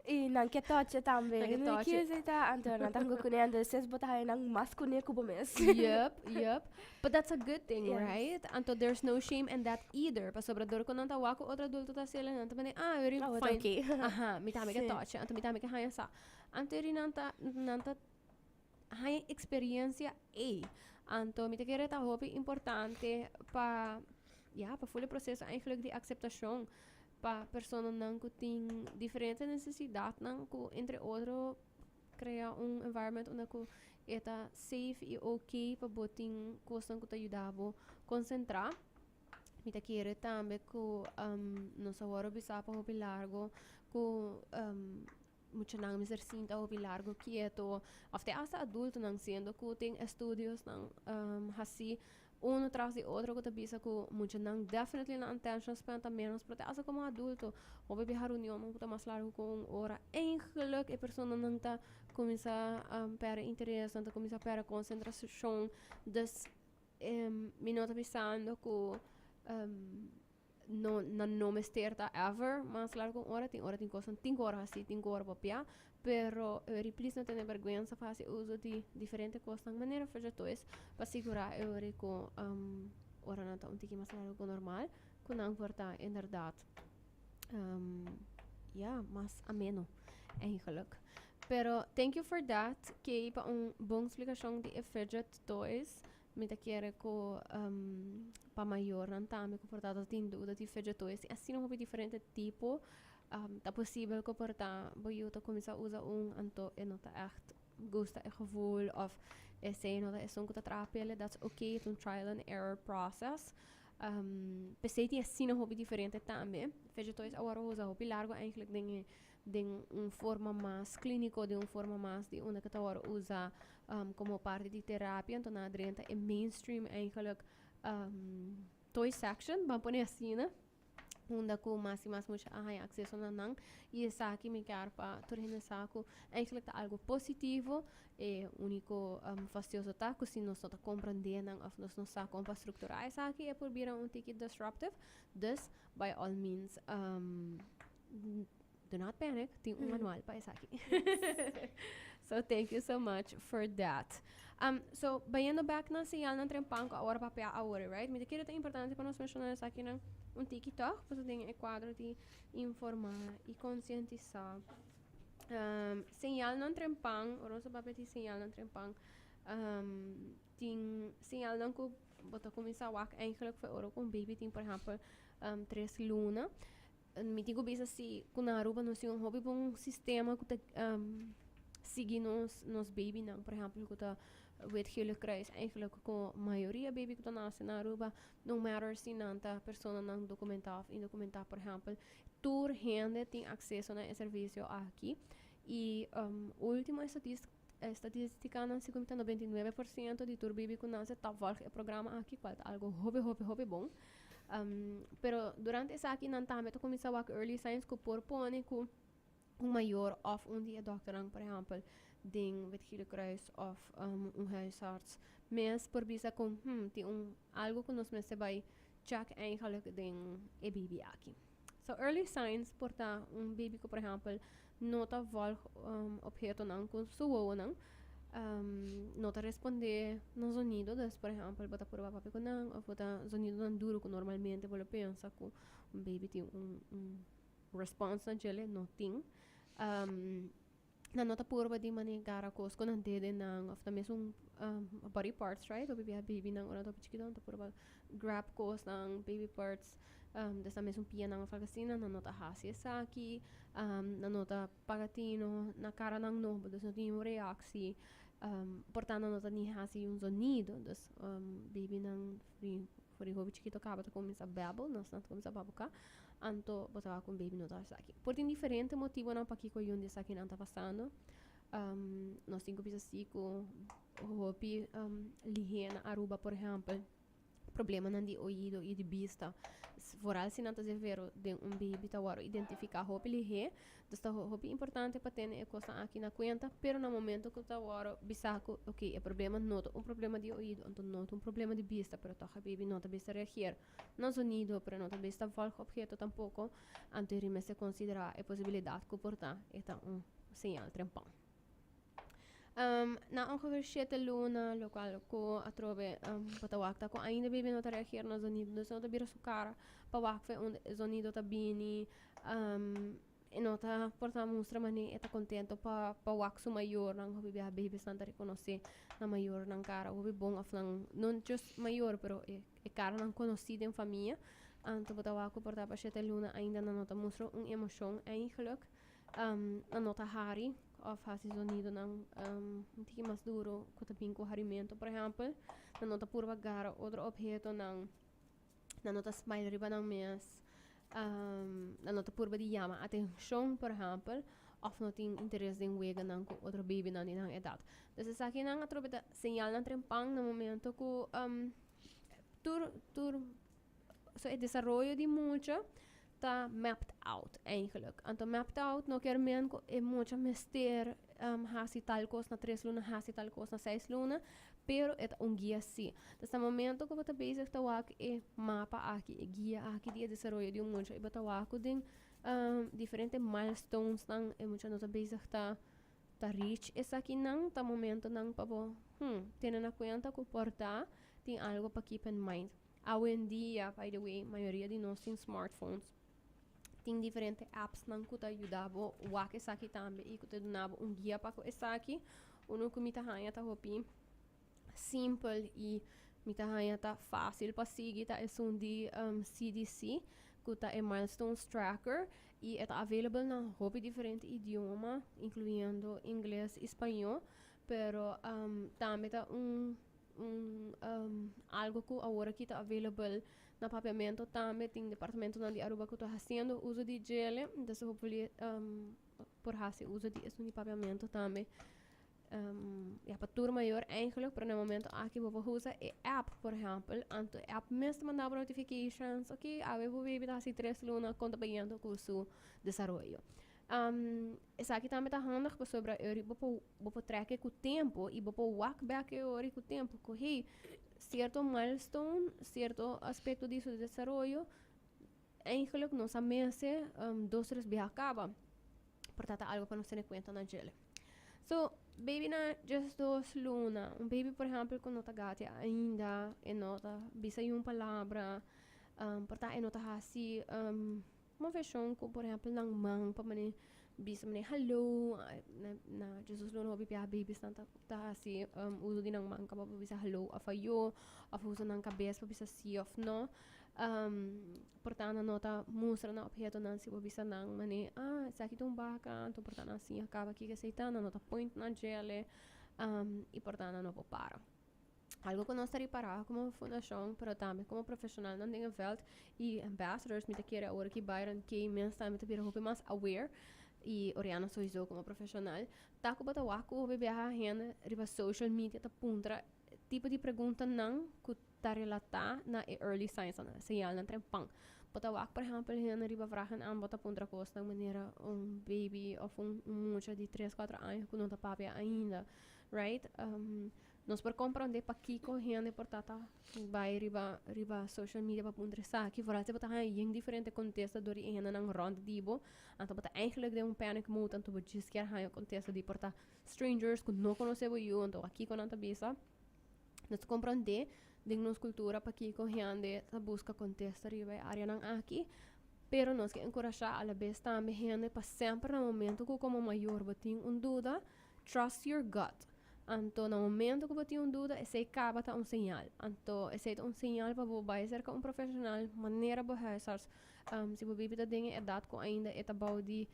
Y nan ke toche tambe. Nan ke Nan toche. kier esei ta, anto nan ta hunga kuné, anto despues bo ta haya nan mas kuné ku bo mes. Yup. But that's a good thing, Yes. right? Anto there's no shame in that either. Pasobra dor ku nan ta wak ku otro adulto ta hasiel, nan ta mende, ah, eri Oh, ta fine. oké. Aha, mi tambe ke Sí. toche, anto mi tambe ke haya sa. Anto eri nan ta haya experiencia ei. Anto mi ta kere ta hopi importante pa, ja, pa full e proceso eigenlijk di aceptacion pa personanan ku tin diferente nesesidatnan ku entre otro krea un environment unda ku e ta safe i ok pa bo tin kosnan ku ta yuda bo konsentrá. Mi ta kere tambe ku nos a wòrdu bisa pa hopi largo ku muchanan mester sinta hopi largo kieto òf te asta adultonan siendo ku tin estudiosnan hasi uno tras di otro ku ta bisa ku muchanan definitely nan attention span ta menos pero te asta komo adulto hopi biaha reunionnan ku ta mas largo ku un ora eigenlijk e personanan ta kuminsá pèrdè interes, nan ta kuminsá pèrdè konsentrashon dus mi no ta bisando ku no nan no mester ta ever mas largo un ora, tin ora tin kosnan tin ku ora hasi tin ku ora papia pero e ori please no tene bergwensa pa hasi uso di diferente kosnan manera fidget toys pa sigura e ori ku ora nan ta un tiki mas largo ku normal ku nan por ta inderdaad ya mas ameno eigenlijk. Pero thank you for that Kay pa un bon splikashon di e fidget toys. Mi ta kere ku pa mayornan tambe ku por ta ta tin duda di fidget toys tin asina hopi diferente tipo. Ta posibel ku por ta bo yu ta kuminsá usa un anto e no ta ègt gusta e gevoel òf esei no ta esun ku ta traha p'el, that's okay, ta un trial and error process. P'esey tin asina hopi diferente tambe. Fidget toys awor usa hopi largo eigenlijk den un forma mas clinico, den un forma mas di unda cu ta awor usa como parti di terapia. Anto nan a drenta e mainstream eigenlijk toy section, ban pone asina, unda cu mas y mas mucha a haya acceso na nan. Y esaki mi kier pa tur hende sa cu eigenlijk ta algo positivo. E unico fastioso ta cu si nos no ta comprende nan of nos no sa con pa structura esaki, e por bira un tiki disruptive. Dus, by all means, do not panic, tin un manual pa esaki. So thank you so much for that. So, bayendo back na señalnan trempan cu awor papia awor, right? Mi ta kere ta importante pa nos menciona esakinan un tiki toch, pasobra den e cuadro di informa y concientisa. Señalnan trempan, ora nos ta papia di señalnan trempan, tin señalnan cu bo ta cuminsa wak eigenlijk for ora cu un baby tin, por ehempel, 3 luna. Mi tin cu bisa si cu na Aruba nos tin un hopi bon sistema cu ta sigui nos babynan, por ehempel, cu ta Wit Gele Kruis. Eigenlijk cu mayoria baby cu ta nace na Aruba, no matter si nan ta personanan documenta of indocumenta, por ehempel, tur hende tin acceso na e servicio aki. Y ultimo estatisticanan, segun ta 99% di tur baby cu nace ta volg e programa aki, cual ta algo hopi, hopi, hopi bon. Pero durante esaki nan tambe ta cuminsa wak early signs cu por pone cu un mayor of un di e dokternan, por ehempel, den Wit Gele Kruis of un huisarts mes por bisa cu tin un algo cu nos mester bay check eigenlijk den e baby aki. So early signs por ta un baby cu, por ehempel, no ta volg obhetonan cu su wowonan, no ta responde na zonido, dus, por ehempel, bo ta purba papia cu nan of bo ta zonidonan duro cu normalmente bo lo pensa cu un baby tin un response na djele, no tin. Nan no ta purba di mane gara cos cu nan dedenan of ta mesun body parts, right? Hopi bia babynan ora nan ta hopi chikito nan ta purba grab cosnan, baby parts, des nan mesun pianan of algo asina, nan no ta haci esaki. Nan no ta paga tino na caranan nobo, dus no tin un reactie. Por ta nan no ta ni haci un zonido, dus babynan for di hopi chikito caba ta cuminsa babble, nos nan ta cuminsa babuca, anto bo ta wak cu un baby no ta haci esaki. Por tin diferente motibonan pakico yun di esakinan ta pasando. Nos tin cu bisa si cu hopi lihe na Aruba, por ehempel, problemanan di oido y di bista, vooral si nan ta severo den un baby, ta worde identifica hopi lihe. Dus ta hopi importante pa tene e cosnan aki na cuenta, pero na momento cu ta worde bisa cu, ok, e problema no ta un problema di oido, anto no ta un problema di bista, pero toch e baby no ta bisa reageer na zonido, pero no ta bisa volg objeto tampoco, anto eri mester considera e posibilidad cu por ta e ta un señal trempan. Na ongeveer 7 luna, locual cu atrobe bo ta wak ta cu ainda baby no ta reageer na zonido, dus no ta bira su cara pa wak fe unda e zonido ta bini, e no ta por ta mustra mane e ta contento pa wak su mayornan. Hopi biaha babies nan ta reconoce nan mayornan cara hopi bon, of nan no just mayor, pero e caranan conoci den famia. Anto bo ta wak cu por ta pa 7 luna ainda nan no ta mustra un emocion eigenlijk. Nan no ta hari of haci zonidonan un tiki mas duro cu ta bin cu harimento, por ehempel. Nan no ta purba gara otro obhetonan. Nan no ta smile riba nan mes. Nan no ta purba di yama atencion, por ehempel, of no tin interes den weganan cu otro babynan di nan edad. Dus esakinan atrobe ta señalnan trempan na momento cu tur so e desaroyo di mucha ta mapped out eigenlijk. Anto mapped out no kier men cu e mucha mester haci tal cos na 3 luna, haci tal cos na 6 luna, pero e ta un guia si. Dus na momento cu bo ta bezig ta wak e mapa aki, e guia aki di e desaroyo di un mucha, y bo ta wak cu den diferente milestones nan e mucha no ta bezig ta reach esakinan, ta momentonan pa bo tene na cuenta cu por ta tin algo pa keep in mind. Awendia, by the way, mayoria di nos tin smartphones. Tin diferente apps nan cu ta yuda bo wak esaki tambe y cu ta duna bo un guia pa cu esaki. Uno cu mi ta haya ta hopi simpel y mi ta haya ta facil pa sigui ta esun di CDC, cu ta e Milestones Tracker, y e ta available na hopi diferente idioma, incluyendo Ingles y Spaño, pero tambe ta un algo cu awor aki ta available. Na Papiamento tambe tin departamentonan di Aruba cu ta haciendo uso di djele, dus hopefully por haci uso di esun di Papiamento tambe. Ya pa tur mayor eigenlijk, pero na e momento aki bo por usa e app, por ehempel, anto e app mes ta manda bo notifications, ok, awe bo baby ta haci 3 luna, con ta bayendo cu su desaroyo. Esaki tambe ta handig pasobra e ori bo por bo por trek e cu tempo y bo por wak bek e ori cu tempo cu hey, cierto milestone, cierto aspecto di su desaroyo eigenlijk nos a mester dos tres biaha caba. Por ta ta algo pa nos tene cuenta na djele. So, baby na 12 luna, un baby por ehempel cu no ta gatia ainda, e no ta bisa yun palabra, por ta e no ta haci Moveshon ku por ehèmpel nan man pa mane bisa mane hallo na na Jesus lo no hopi biaha babiesnan ta ta hasi uso di nan man kaba pa bisa hallo òf ayo òf usa nan kabes pa bisa si òf no. Por ta nan no ta mustra nan ophetonan si bo bisa nan mane ah esaki ta un baka anto por ta nan siña kaba kiko esei ta nan no ta point na djele i por ta nan no por para. Algo ku nos ta ripará komo fundashon, pero tambe komo profeshonalnan den e vèlt i ambassadors, mi ta kere awor ki Byron Kay mes tambe ta bira hopi mas aware i Oriana souiso komo profeshonal, ta ku bo ta wak ku hopi biaha hende riba social media ta puntra tipo di preguntanan ku ta relatá na e early signs nan, señalnan trempan. Bo ta wak por ehèmpel hende riba vragen aan bo ta puntra kosnan manera un baby òf un mucha di tres kuater aña ku no ta papia ainda, right? Nos por comprende pakico hende por ta ta bay riba riba social media pa puntra esaki, vooral si bo ta haña yen diferente contesta door di e hendenan rond di bo, anto bo ta eigenlijk den un panic mode, anto bo djis kier haña contesta di por ta strangers cu no conoce bo yu, anto kico nan ta bisa. Nos ta comprende den nos cultura pakico hende ta busca contesta riba e areanan aki, pero nos ke encurasha alabes tambe hende pa semper na momento cu como mayor bo tin un duda, trust your gut. Anto na momento ku bo tin un duda, esei kaba ta un señal. Anto esei ta un señal pa bo bai serka un profeshonal manera bo huisarts. Si bo bibi ta den e edat ku ainda e ta bou di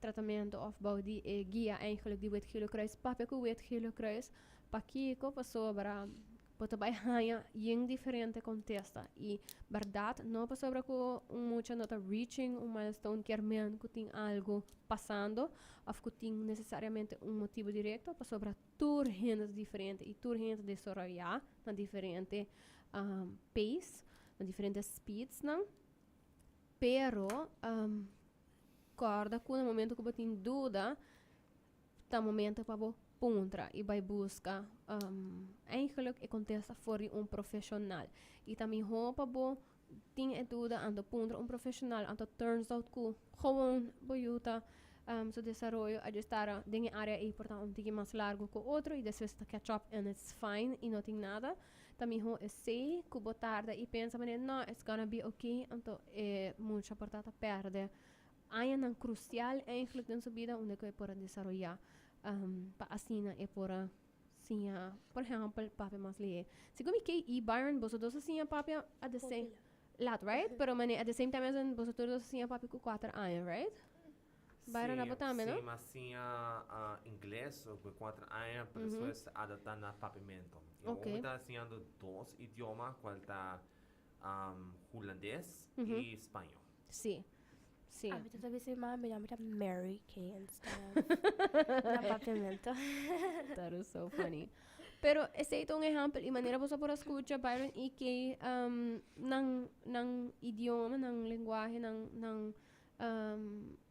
tratamentu òf bou di e guia eigenlijk di Wit Gele Kruis, papia ku Wit Gele Kruis. Pakiko? Pasobra Bo ta bai haña yen diferente kontesta. I bèrdat no pasobra ku un mucha no ta reaching un milestone kier men ku tin algu pasando òf ku tin nesesariamente un motibu direkto, pasobra tur hende ta diferente i tur hende ta desaroyá na diferente pace, na diferente speedsnan. Pero kòrda ku na momento ku bo tin duda, Ta momento pa bo puntra y bai busca eigenlijk e contesta for di un profesional. Y ta miho pa bo tin e duda anto puntra un profesional anto turns out cu gewoon bo yu ta su desaroyo a djestara den e area ey por ta un tiki mas largo cu otro y despues ta catch up and it's fine y no tin nada. Ta miho esey cu bo tarda y pensa manera no it's gonna be okay anto e mucha por ta ta perde Añanan krusial eigenlijk den su bida unda ku e por a desaroyá pa asina e por a siña, por ehèmpel, papia mas lihé. Segun mi Kay i Byron, boso dos a siña papia at the same laat, right? Pero mane at the same time as in boso tur dos a siña papia ku kuater aña, right? Byron abo tambe, no? Sí, mi a siña ingles ku 4 aña, pero despues a adaptá na papiamento. I awor mi ta siñando dos idioma, kual ta hulandes i spañó. Sí. Sí. Ami ta bisa mi mama, mi nomber ta Mary Kay and stuff. Na papiamento. That is so funny. Pero esey ta un ehempel y manera boso por a scucha Byron y Kay nan nan idioma, nan lenguahe, nan nan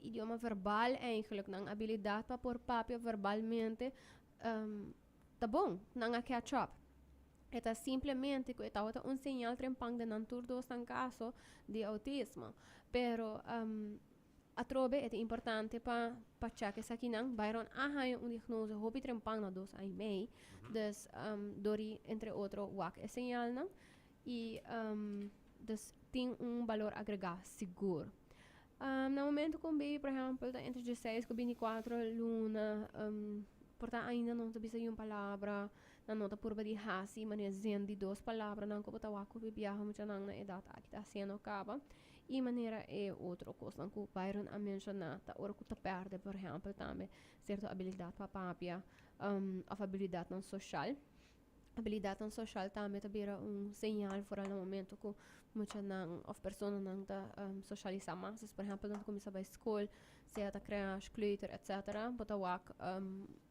idioma verbal eigenlijk, nan habilidad pa por papia verbalmente ta bon, nan a catch up. E ta simplemente ku e tabata un señal trempan den nan tur dos nan kaso di outismo. Pero atrobe e ta importante pa pa chèk esakinan. Byron a haña un diagnose hopi trempan na dos aña i mei. Dus dor di entre otro wak e señalnan. I dus tin un balor agregá sigur. Na momento ku un baby por ehèmpel ta entre dieseis ku bintikuatro luna por ta ainda no ta bisa yun palabra. Nan no ta purba di hasi manera zin di dos palabranan ku bo ta wak ku biaha muchanan na edat aki ta hasiendo kaba. I manera e otro kosnan ku Byron a menshoná ta ora ku ta pèrdè por ehèmpel tambe sierto abilidat pa papia òf abilidatnan soshal. Abilidatnan soshal tambe ta bira un señal foral na momento ku Muchanan of personanan ta socialisa mas. Dus por ehempel nan ta cuminsa bay school, sea ta crèche, kleuter, etc. Bo ta wak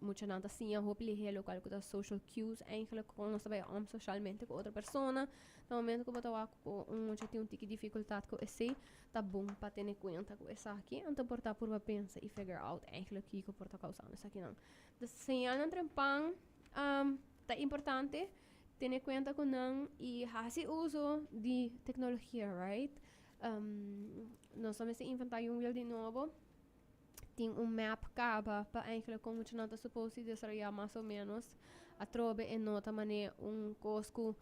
muchanan ta siña hopi lihe locual cu ta social cues eigenlijk con nos ta bay om socialmente cu otro persona. Na momento cu bo ta wak cu un mucha tin un tiki dificultad cu esey, ta bon pa tene cuenta cu esaki. Anto por ta purba pensa y figure out eigenlijk kico por ta causando esakinan. Dus señalnan trempan ta importante. Tene cuenta cu nan y haci uso di tecnologia, right? Nos no mester inventa un wiel di nobo. Tin un map caba pa eigenlijk con muchanan ta supposed di desaroya mas o menos. Atrobe e no ta mane un cos cu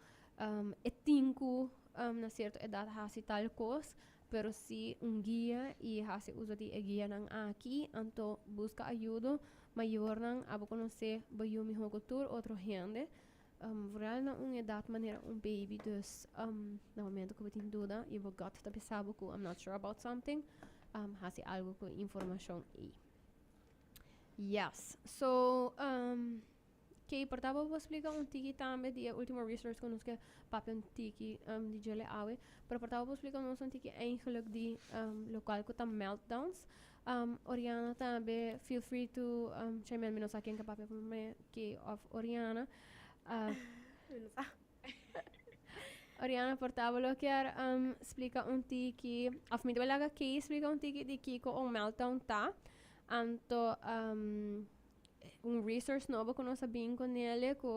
e tin cu na cierto edad haci tal cos, pero si un guia y haci uso di e guianan aki, anto busca ayudo. Mayornan abo conoce bo yu miho cu tur otro hende. Vooral na un edad manera un baby, dus na momento cu bo tin duda y bo gut ta bisa bo cu I'm not sure about something, haci algo cu e informacion ey. Yes, so Kay, por ta bo por splica un tiki tambe di e ultimo research cu nos ke papia un tiki di djele awe, pero por ta bo por splica nos un tiki eigenlijk di locual cu ta meltdowns. Oriana tambe, feel free to chime in, mi no sa ken ke papia prome, Kay of Oriana. Mi no sa. Oriana, por ta bo lo kier splica un tiki, of mi ta laga Kay splica un tiki di kico un meltdown ta. Anto un resource nobo cu nos a bin cu nele cu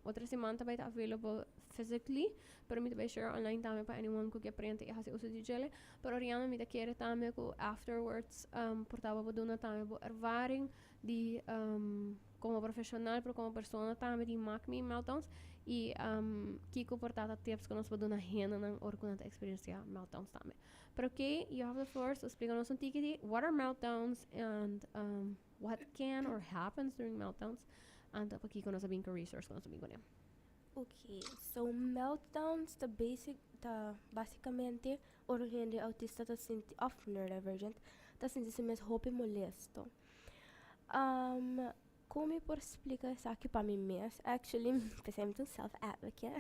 otro siman ta bay ta available physically, pero mi ta bay share online tambe pa anyone cu ke prende y haci uso di djele. Pero Oriana, mi ta kere tambe cu afterwards por ta bo por duna tambe bo ervaring di como profesional pero como persona tambe di mak mi meltdowns y kico por ta ta tips cu nos por duna hendenan ora cu nan ta experiencia meltdowns tambe. Pero Kay, you have the floor, so splica nos un tiki di what are meltdowns and what can or happens during meltdowns. Anto pa kiko nos a bin ku resource ku nos a bin kuné. Ok, so meltdowns ta basic ta basicamente ora un hende autista ta sinti of neurodivergent ta sinti su mes hopi molesto. Kon mi por splika esaki pa mi mes? Actually, p'esei mi ta un self advocate.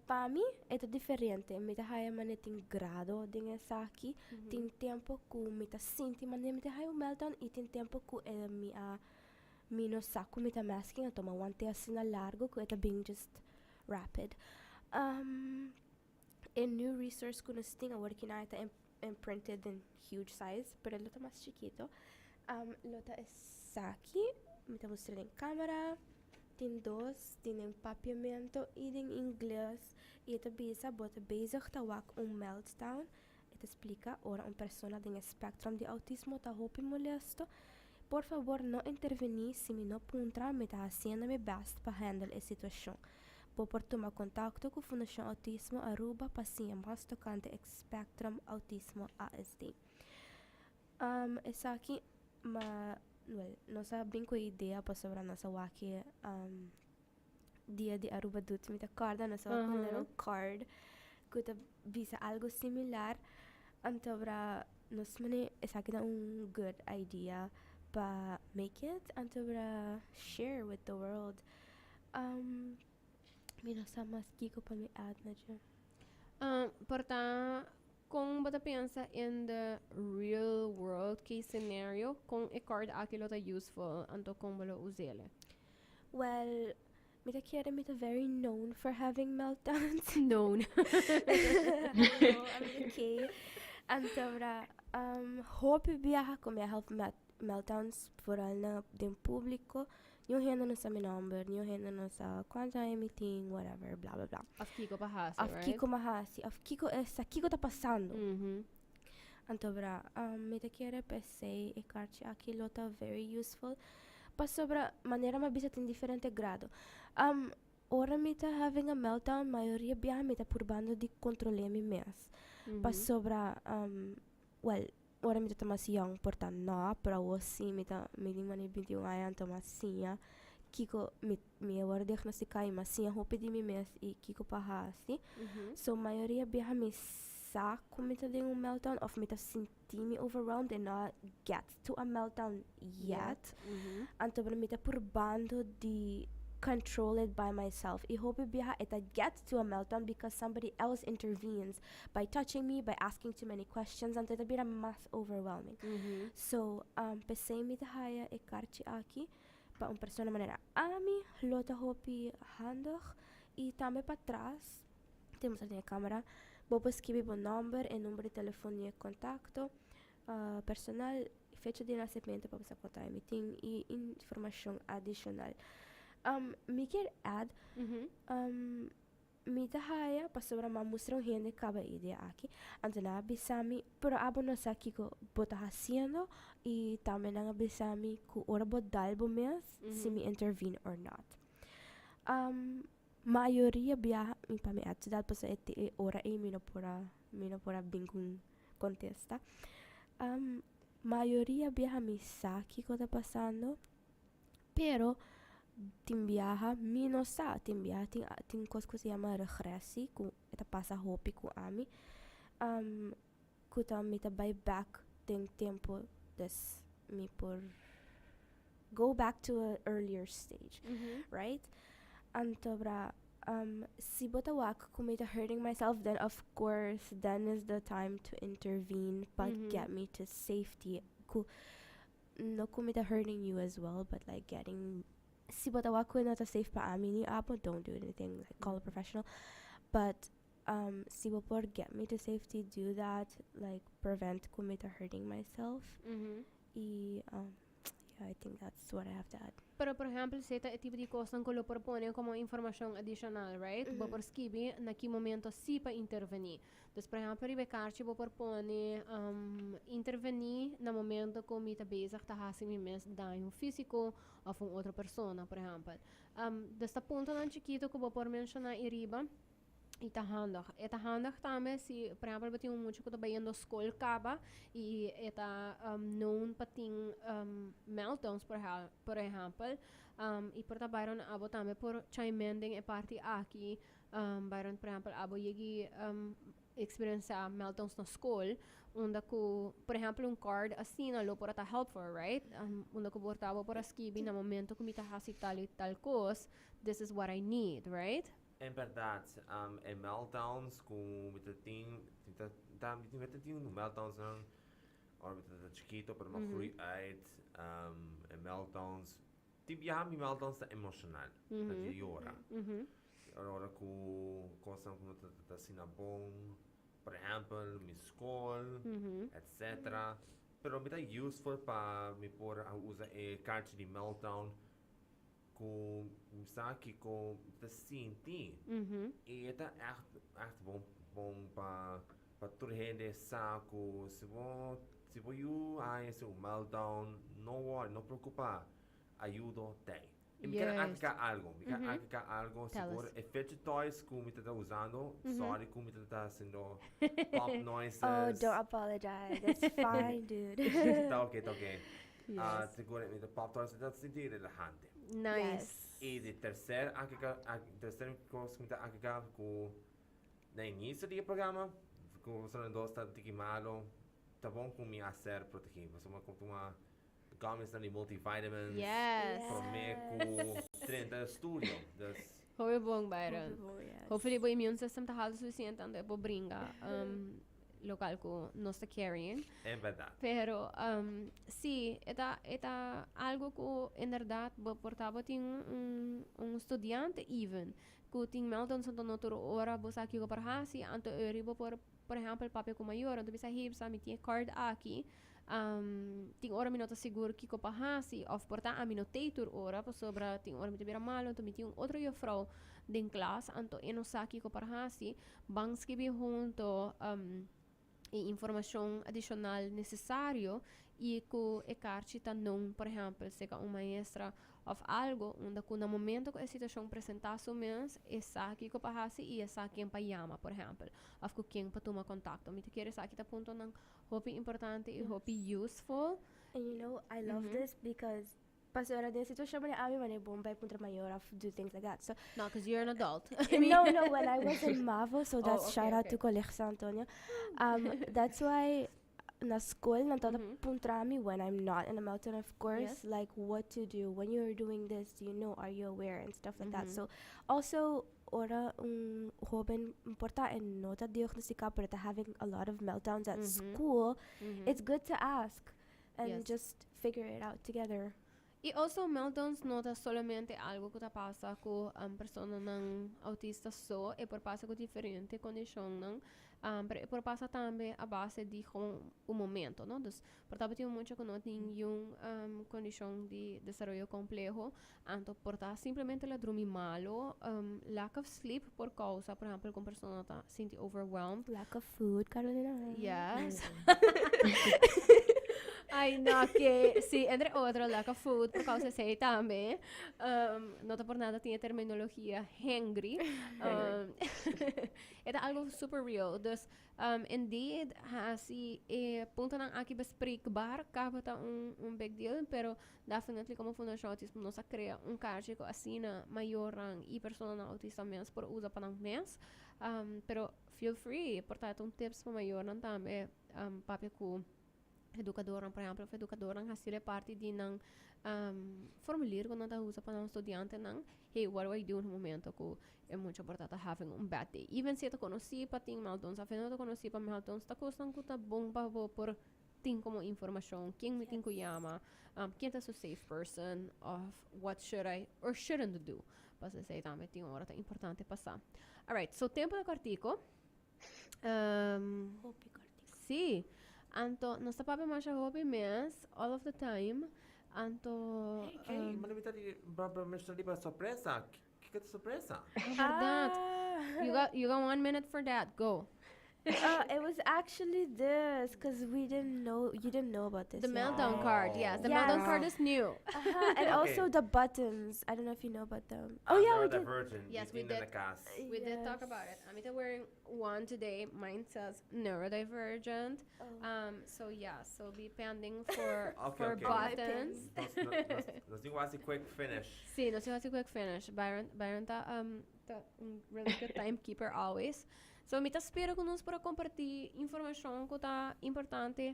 Pa mi e ta diferente. Mi ta haya manera tin grado den esaki. Tin tempo ku mi ta sinti manera mi ta haya un meltdown i tin tempo ku e mi a mi no sa ku mi ta masking a tuma wante asina largo ku e ta bin just rapid. E new resource ku nos tin awor kina e ta imprinted den huge size pero lo ta mas chikito. Lo ta esaki. Mi ta mustra den camera. Tin dos, tin den papiamento y den ingles y e ta bisa bo ta bezig ta wak un meltdown. E ta splica ora un persona den e spectrum di autismo ta hopi molesto. Por fabor no interveni si mi no puntra, mi ta haciendo mi best pa handle e situacion. Bo por tuma contacto cu Fundacion Autismo Aruba pa siña mas tocante e spectrum autismo ASD. Esaki ma wel nos a bin cu e idea pasobra nos a wak e dia di Aruba Doet mi ta corda nos a wak un little card cu ta bisa algo similar antobra nos mane esaki ta un good idea pa make it antobra share with the world mi no sa mas kico pa mi add na dje. Por ta Con bo ta pensa in the real world case scenario con e card aki lo ta useful anto con bo lo usele? Well, mi ta kere mi ta very known for having meltdowns. Known. I know, I'm okay. Anto bra, hopi biaha cu mi a help met meltdowns, vooral na den publico. Niun hende no sa mi nomber, niun hende no sa cuanto aña mi tin, whatever, bla bla bla. Of kiko pa hasi, Of right? kiko mi hasi, of kiko esta, kiko ta pasando. Anto bra, mi ta kere p'esei e karchi aki lo ta very useful. Pasobra, manera mi a bisa tin diferente grado. Ora mi ta having a meltdown, mayoria biaha mi ta purbando di control'é mi mes. Pasobra, well, Ora mi ta mas yong por ta no, pero awor si mi ta mi tin mane 21 aña anto mas siña kiko mi mi a wòrdu diagnosticá i mas siña hopi di mi mes i kiko pa hasi. So mayoria biaha mi sa ku mi ta den un meltdown òf mi ta sinti mi overwhelmed en no a get to a meltdown yet. Anto mi ta purbando di. control it by myself. Y hopi biaha e ta get to a meltdown because somebody else intervenes by touching me, by asking too many questions, anto e ta bira mas overwhelming. So, p'esey mi ta haya e karchi aki pa un persona manera ami lo ta hopi handig y tambe patras, tin bo den e camera, bo por skibi bo nomber, e number di telefon di e contacto personal, fecha di nacemento pa bo sa con ta mi tin y informacion adicional. Mi kier add, mi ta haya pasobra mi a mustra un hende caba e idea aki, anto nan a bisa mi, pero abo no sa kico bo ta haciendo y tambe nan a bisa mi cu ora bo dal bo mes si mi intervene or not. Mayoria biaha mi pa mi add to that pasobra e ora ey mi no por a mi no por a bin cu un contesta. Mayoria biaha mi sa kico ta pasando, pero tin biaha mi no sa, tin biaha tin tin cos cu se yama regressie cu e ta pasa hopi cu ami, cu ta mi ta bay back den tempo des mi por go back to a earlier stage, right? Anto bra si bo ta wak cu mi ta hurting myself, then of course then is the time to intervene pa get me to safety cu no cu mi ta hurting you as well, but like getting si bo ta wak cu no ta safe pa ami ni abo, don't do anything, like call a professional, but si bo por get me to safety, do that, like prevent cu mi ta hurting myself y yeah, I think that's what I have to add. Pero, por ehempel, si ta e tipo di cosnan cu lo por pone como informacion adicional, right? Bo por skibi na ki momento si pa interveni. Dus, por ehempel, riba e karchi bo por pone interveni na momento cu mi ta bezig ta haci mi mes daño fisico of un otro persona, por ehempel. Dus ta puntonan chikito cu bo por menciona iriba y ta handig. E ta handig tambe si, por ehempel, bo tin un mucha cu ta bayendo school caba y e ta known pa tin meltdowns, por ehempel. Y por ta Byron abo tambe por chime in den e parti aki. Byron, por ehempel, abo yegi experiencia meltdowns na school, unda cu, por ehempel, un card asina lo por ta helpful, right? Unda cu por ta abo por a skibi na momento cu mi ta haci tal y tal cos, this is what I need, right? En berdad, e meltdowns cu mi ta tin, mi ta, ta, mi ta tin un meltdowns nan, ora mi ta chikito, pero mi a groei uit, e meltdowns, tin biaha mi meltdowns ta emocional, ta di yora. Ora cu cosnan cu no ta ta asina bon, por ehempel, mi school, etcetera. Pero mi ta useful pa mi por a usa e kaartje di meltdown cu mi sa kico mi ta sinti. Y e ta echt, echt bon, bon pa pa tur hende sa cu si bo, si bo yu haña su meltdown, no worry, no preocupa, ayudo t'ey. Y mi quier agregar algo, mi quier agregar algo, Tell sigur us. e fidget toys cu mi ta ta usando, sorry cu mi ta ta haciendo pop noises. Oh, don't apologize. It's fine, dude. Ta ok, ta ok. Ah, sigur mi ta pop toys ta sinti relajante. Nice. Yes. Y di tercer agrega, tercer cos cu mi ta agrega cu na inicio di e programa, cu boso dos ta tiki malo, ta bon cu mi a ser protegi. Pasobra mi a tuma Gummies di multivitamins. Yes. Prome cu 30 studio. Dus Hopi bon, Byron. Hopi bon, yes. Hopefully bo immune system ta halto suficiente anto e por bringa local cu nos ta carrying. En berdad. Pero si, e ta, e ta algo cu inderdaad bo por ta bo tin un studiante even cu tin meltdowns anto no tur ora bo sa kico por haci anto eri bo por, por ehempel, papia cu mayor anto bisa hey sa mi tin e card aki. Tin ora mi no ta sigur kiko pa hasi òf por ta ami no tei tur ora pasobra tin ora mi ta bira malu anto mi tin un otro juffrouw den klas anto e no sa kiko por hasi. Ban skibi hunto e informashon adishonal nesesario i ku e karchi ta known por ehèmpel seka un maestra Of algo unda cu na momento cu e situacion presenta su mes, e sa kico pa haci y e sa ken pa yama, por ehempel, of cu ken pa tuma contacto. Mi ta kere esaki ta puntonan hopi importante y hopi useful. And you know, I love this because pasobra den situacion manera ami manera bon bay puntra mayor of do things like that. So No, 'cause you're an adult. No, no, when I was in MAVO, so Oh, that's okay, shout out okay. to Colegio San Antonio. That's why. Na scol nan tabata puntra mi when I'm not in a meltdown, of course, like what to do when you're doing this, do you know, are you aware and stuff like that. So also ora un hoben por ta e no ta diagnostica pero ta having a lot of meltdowns at school, it's good to ask and just figure it out together. Y also meltdowns no ta solamente algo cu ta pasa cu personanan autista so, e por pasa cu diferente condicionnan, pero e por pasa tambe a base di gewoon un momento, no? Dus por ta tin mucha cu no tin niun condicion di desaroyo compleho, anto por ta simplemente la drumi malo, lack of sleep por causa, por ehempel, cu un persona ta sinti overwhelmed. Lack of food, Carolina. Yes. Ay, no, que sí, entre otro, lack of food por causa esey tambe. No ta por nada tin e terminologia hangry. E ta algo super real. Dus, indeed, hasi e puntonan aki bespreekbaar caba ta un big deal, pero definitely como Fundacion Autismo nos a crea un kaartje cu asina mayornan y personanan autista mes por usa pa nan mes. Pero feel free, por ta un tips pa mayornan tambe, papia cu educadornan, por ehempel, of educadornan haci'le parti di nan formulier cu nan ta usa pa nan studiantenan. "Hey, what do I do na momento cu e mucha por ta having un bad day?" Even si e ta conoci pa tin meltdowns of e no ta conoci pa meltdowns, ta cosnan cu ta bon pa bo por tin como informacion. Ken mi tin cu yama? Ken ta su safe person? Of what should I or shouldn't do? Pasobra esey tambe tin ora ta importante pa sa. Alright, so tempo ta cortico. Hopi cortico. Si. Anto, nos ta papia masha hopi mes, all of the time. Anto, Hey, Kay, manda mi ta di, ba menciona riba sorpresa. Kico ta sorpresa? Oh, berdad. Ah. You got one minute for that. Go. It was actually this because we didn't know you didn't know about this The yet. meltdown card. Yes, the Yes. meltdown card is new. And also the buttons. I don't know if you know about them. Oh I'm yeah, we did. neurodivergent. Yes, we Mi tin did. na cas. We did talk about it. I'm either wearing one today. Mine says neurodivergent. Oh. So yeah, so be pending for for Okay. All my buttons. pins. Nos tin haci quick finish. Si, nos tin quick finish. Byron ta un really good timekeeper always. So mi ta spera cu nos por comparti informacion cu ta importante,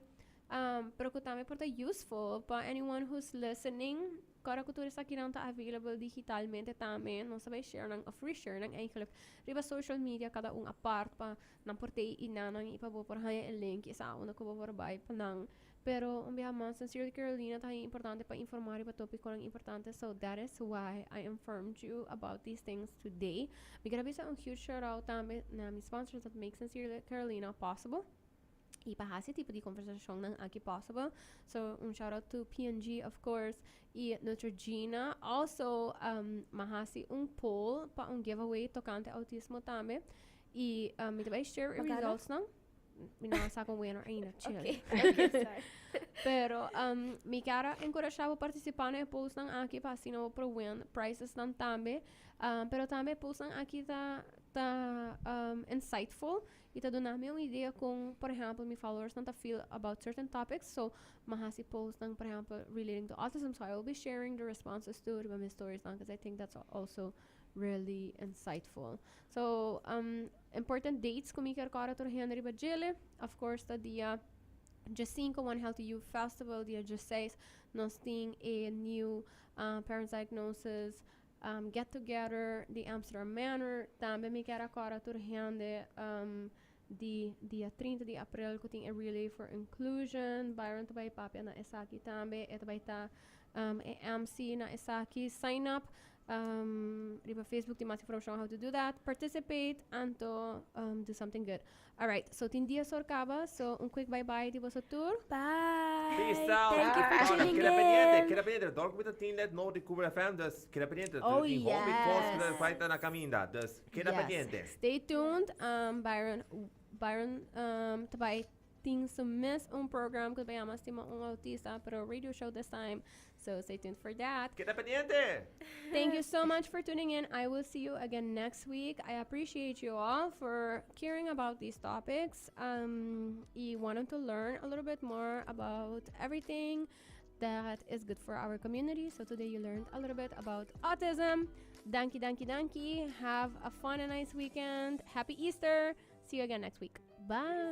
pero cu tambe por ta useful pa anyone who's listening. Ora cu tur esaki nan ta available digitalmente tambe, nos ta bay share nan, of reshare nan eigenlijk, riba social media cada un apart pa nan por tey y nan y pa bo por haya e link y sa unda cu bo por bay pa nan. Pero un biaha mas, Sincerely Carolina ta importante pa informa riba topiconan importante, so that is why I informed you about these things today. Mi kier bisa un huge shout out tambe na mi sponsors that make Sincerely Carolina possible. Y pa haci tipo di conversacion nan aki possible. So un shout out to P&G, of course, y Neutrogena. Also, m'a haci un poll pa un giveaway tocante autismo tambe. Y mi ta bay share e Bo a gana? results nan. Mi no sa con winner ainda, chill. Okay, sorry. Pero mi kier encurasha bo participa na e polls nan aki pa asina bo por win prizes nan tambe. Pero tambe polls nan aki ta insightful y ta duna mi un idea con, por ehempel, mi followers nan ta feel about certain topics. So, m'a haci polls nan, por ehempel, relating to autism. So I will be sharing the responses to riba mi stories nan because I think that's also really insightful. So, important dates cu mi kier corda tur hende riba dje. Of course, ta dia 5 One Healthy Youth Festival, dia 6 nos tin a new parents diagnosis get together di Amsterdam Manor. Tambe mi kier corda tur hende di dia 30 di april cu tin a Relay for Inclusion. Byron ta bay papia na esaki tambe. E ta bay ta e MC na esaki. Sign up riba Facebook tin mas informacion how to do that. Participate and do something good. Alright, so tin dies or caba. So un quick bye bye di boso tur. Bye. Peace out. Thank you for Ora, tuning keda pendiente, in. Keda pendiente. Dor cu tin let no di Cooper FM, dus keda pendiente. Oh, Tin hopi cos cu yes. ta bay na caminda. Dus keda pendiente. Stay tuned. Byron ta bay tin su mes un program cu ta yama Stima un Autista, pero radio show this time. So stay tuned for that. Keda pendiente. Thank you so much for tuning in. I will see you again next week. I appreciate you all for caring about these topics y wanting to learn a little bit more about everything that is good for our community. So today you learned a little bit about autism. Danki, danki, danki. Have a fun and nice weekend. Happy Easter. See you again next week. Bye. Bye.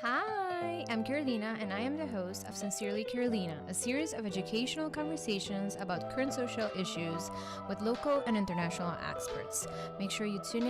Hi, I'm Carolina, and I am the host of Sincerely Carolina, a series of educational conversations about current social issues with local and international experts. Make sure you tune in.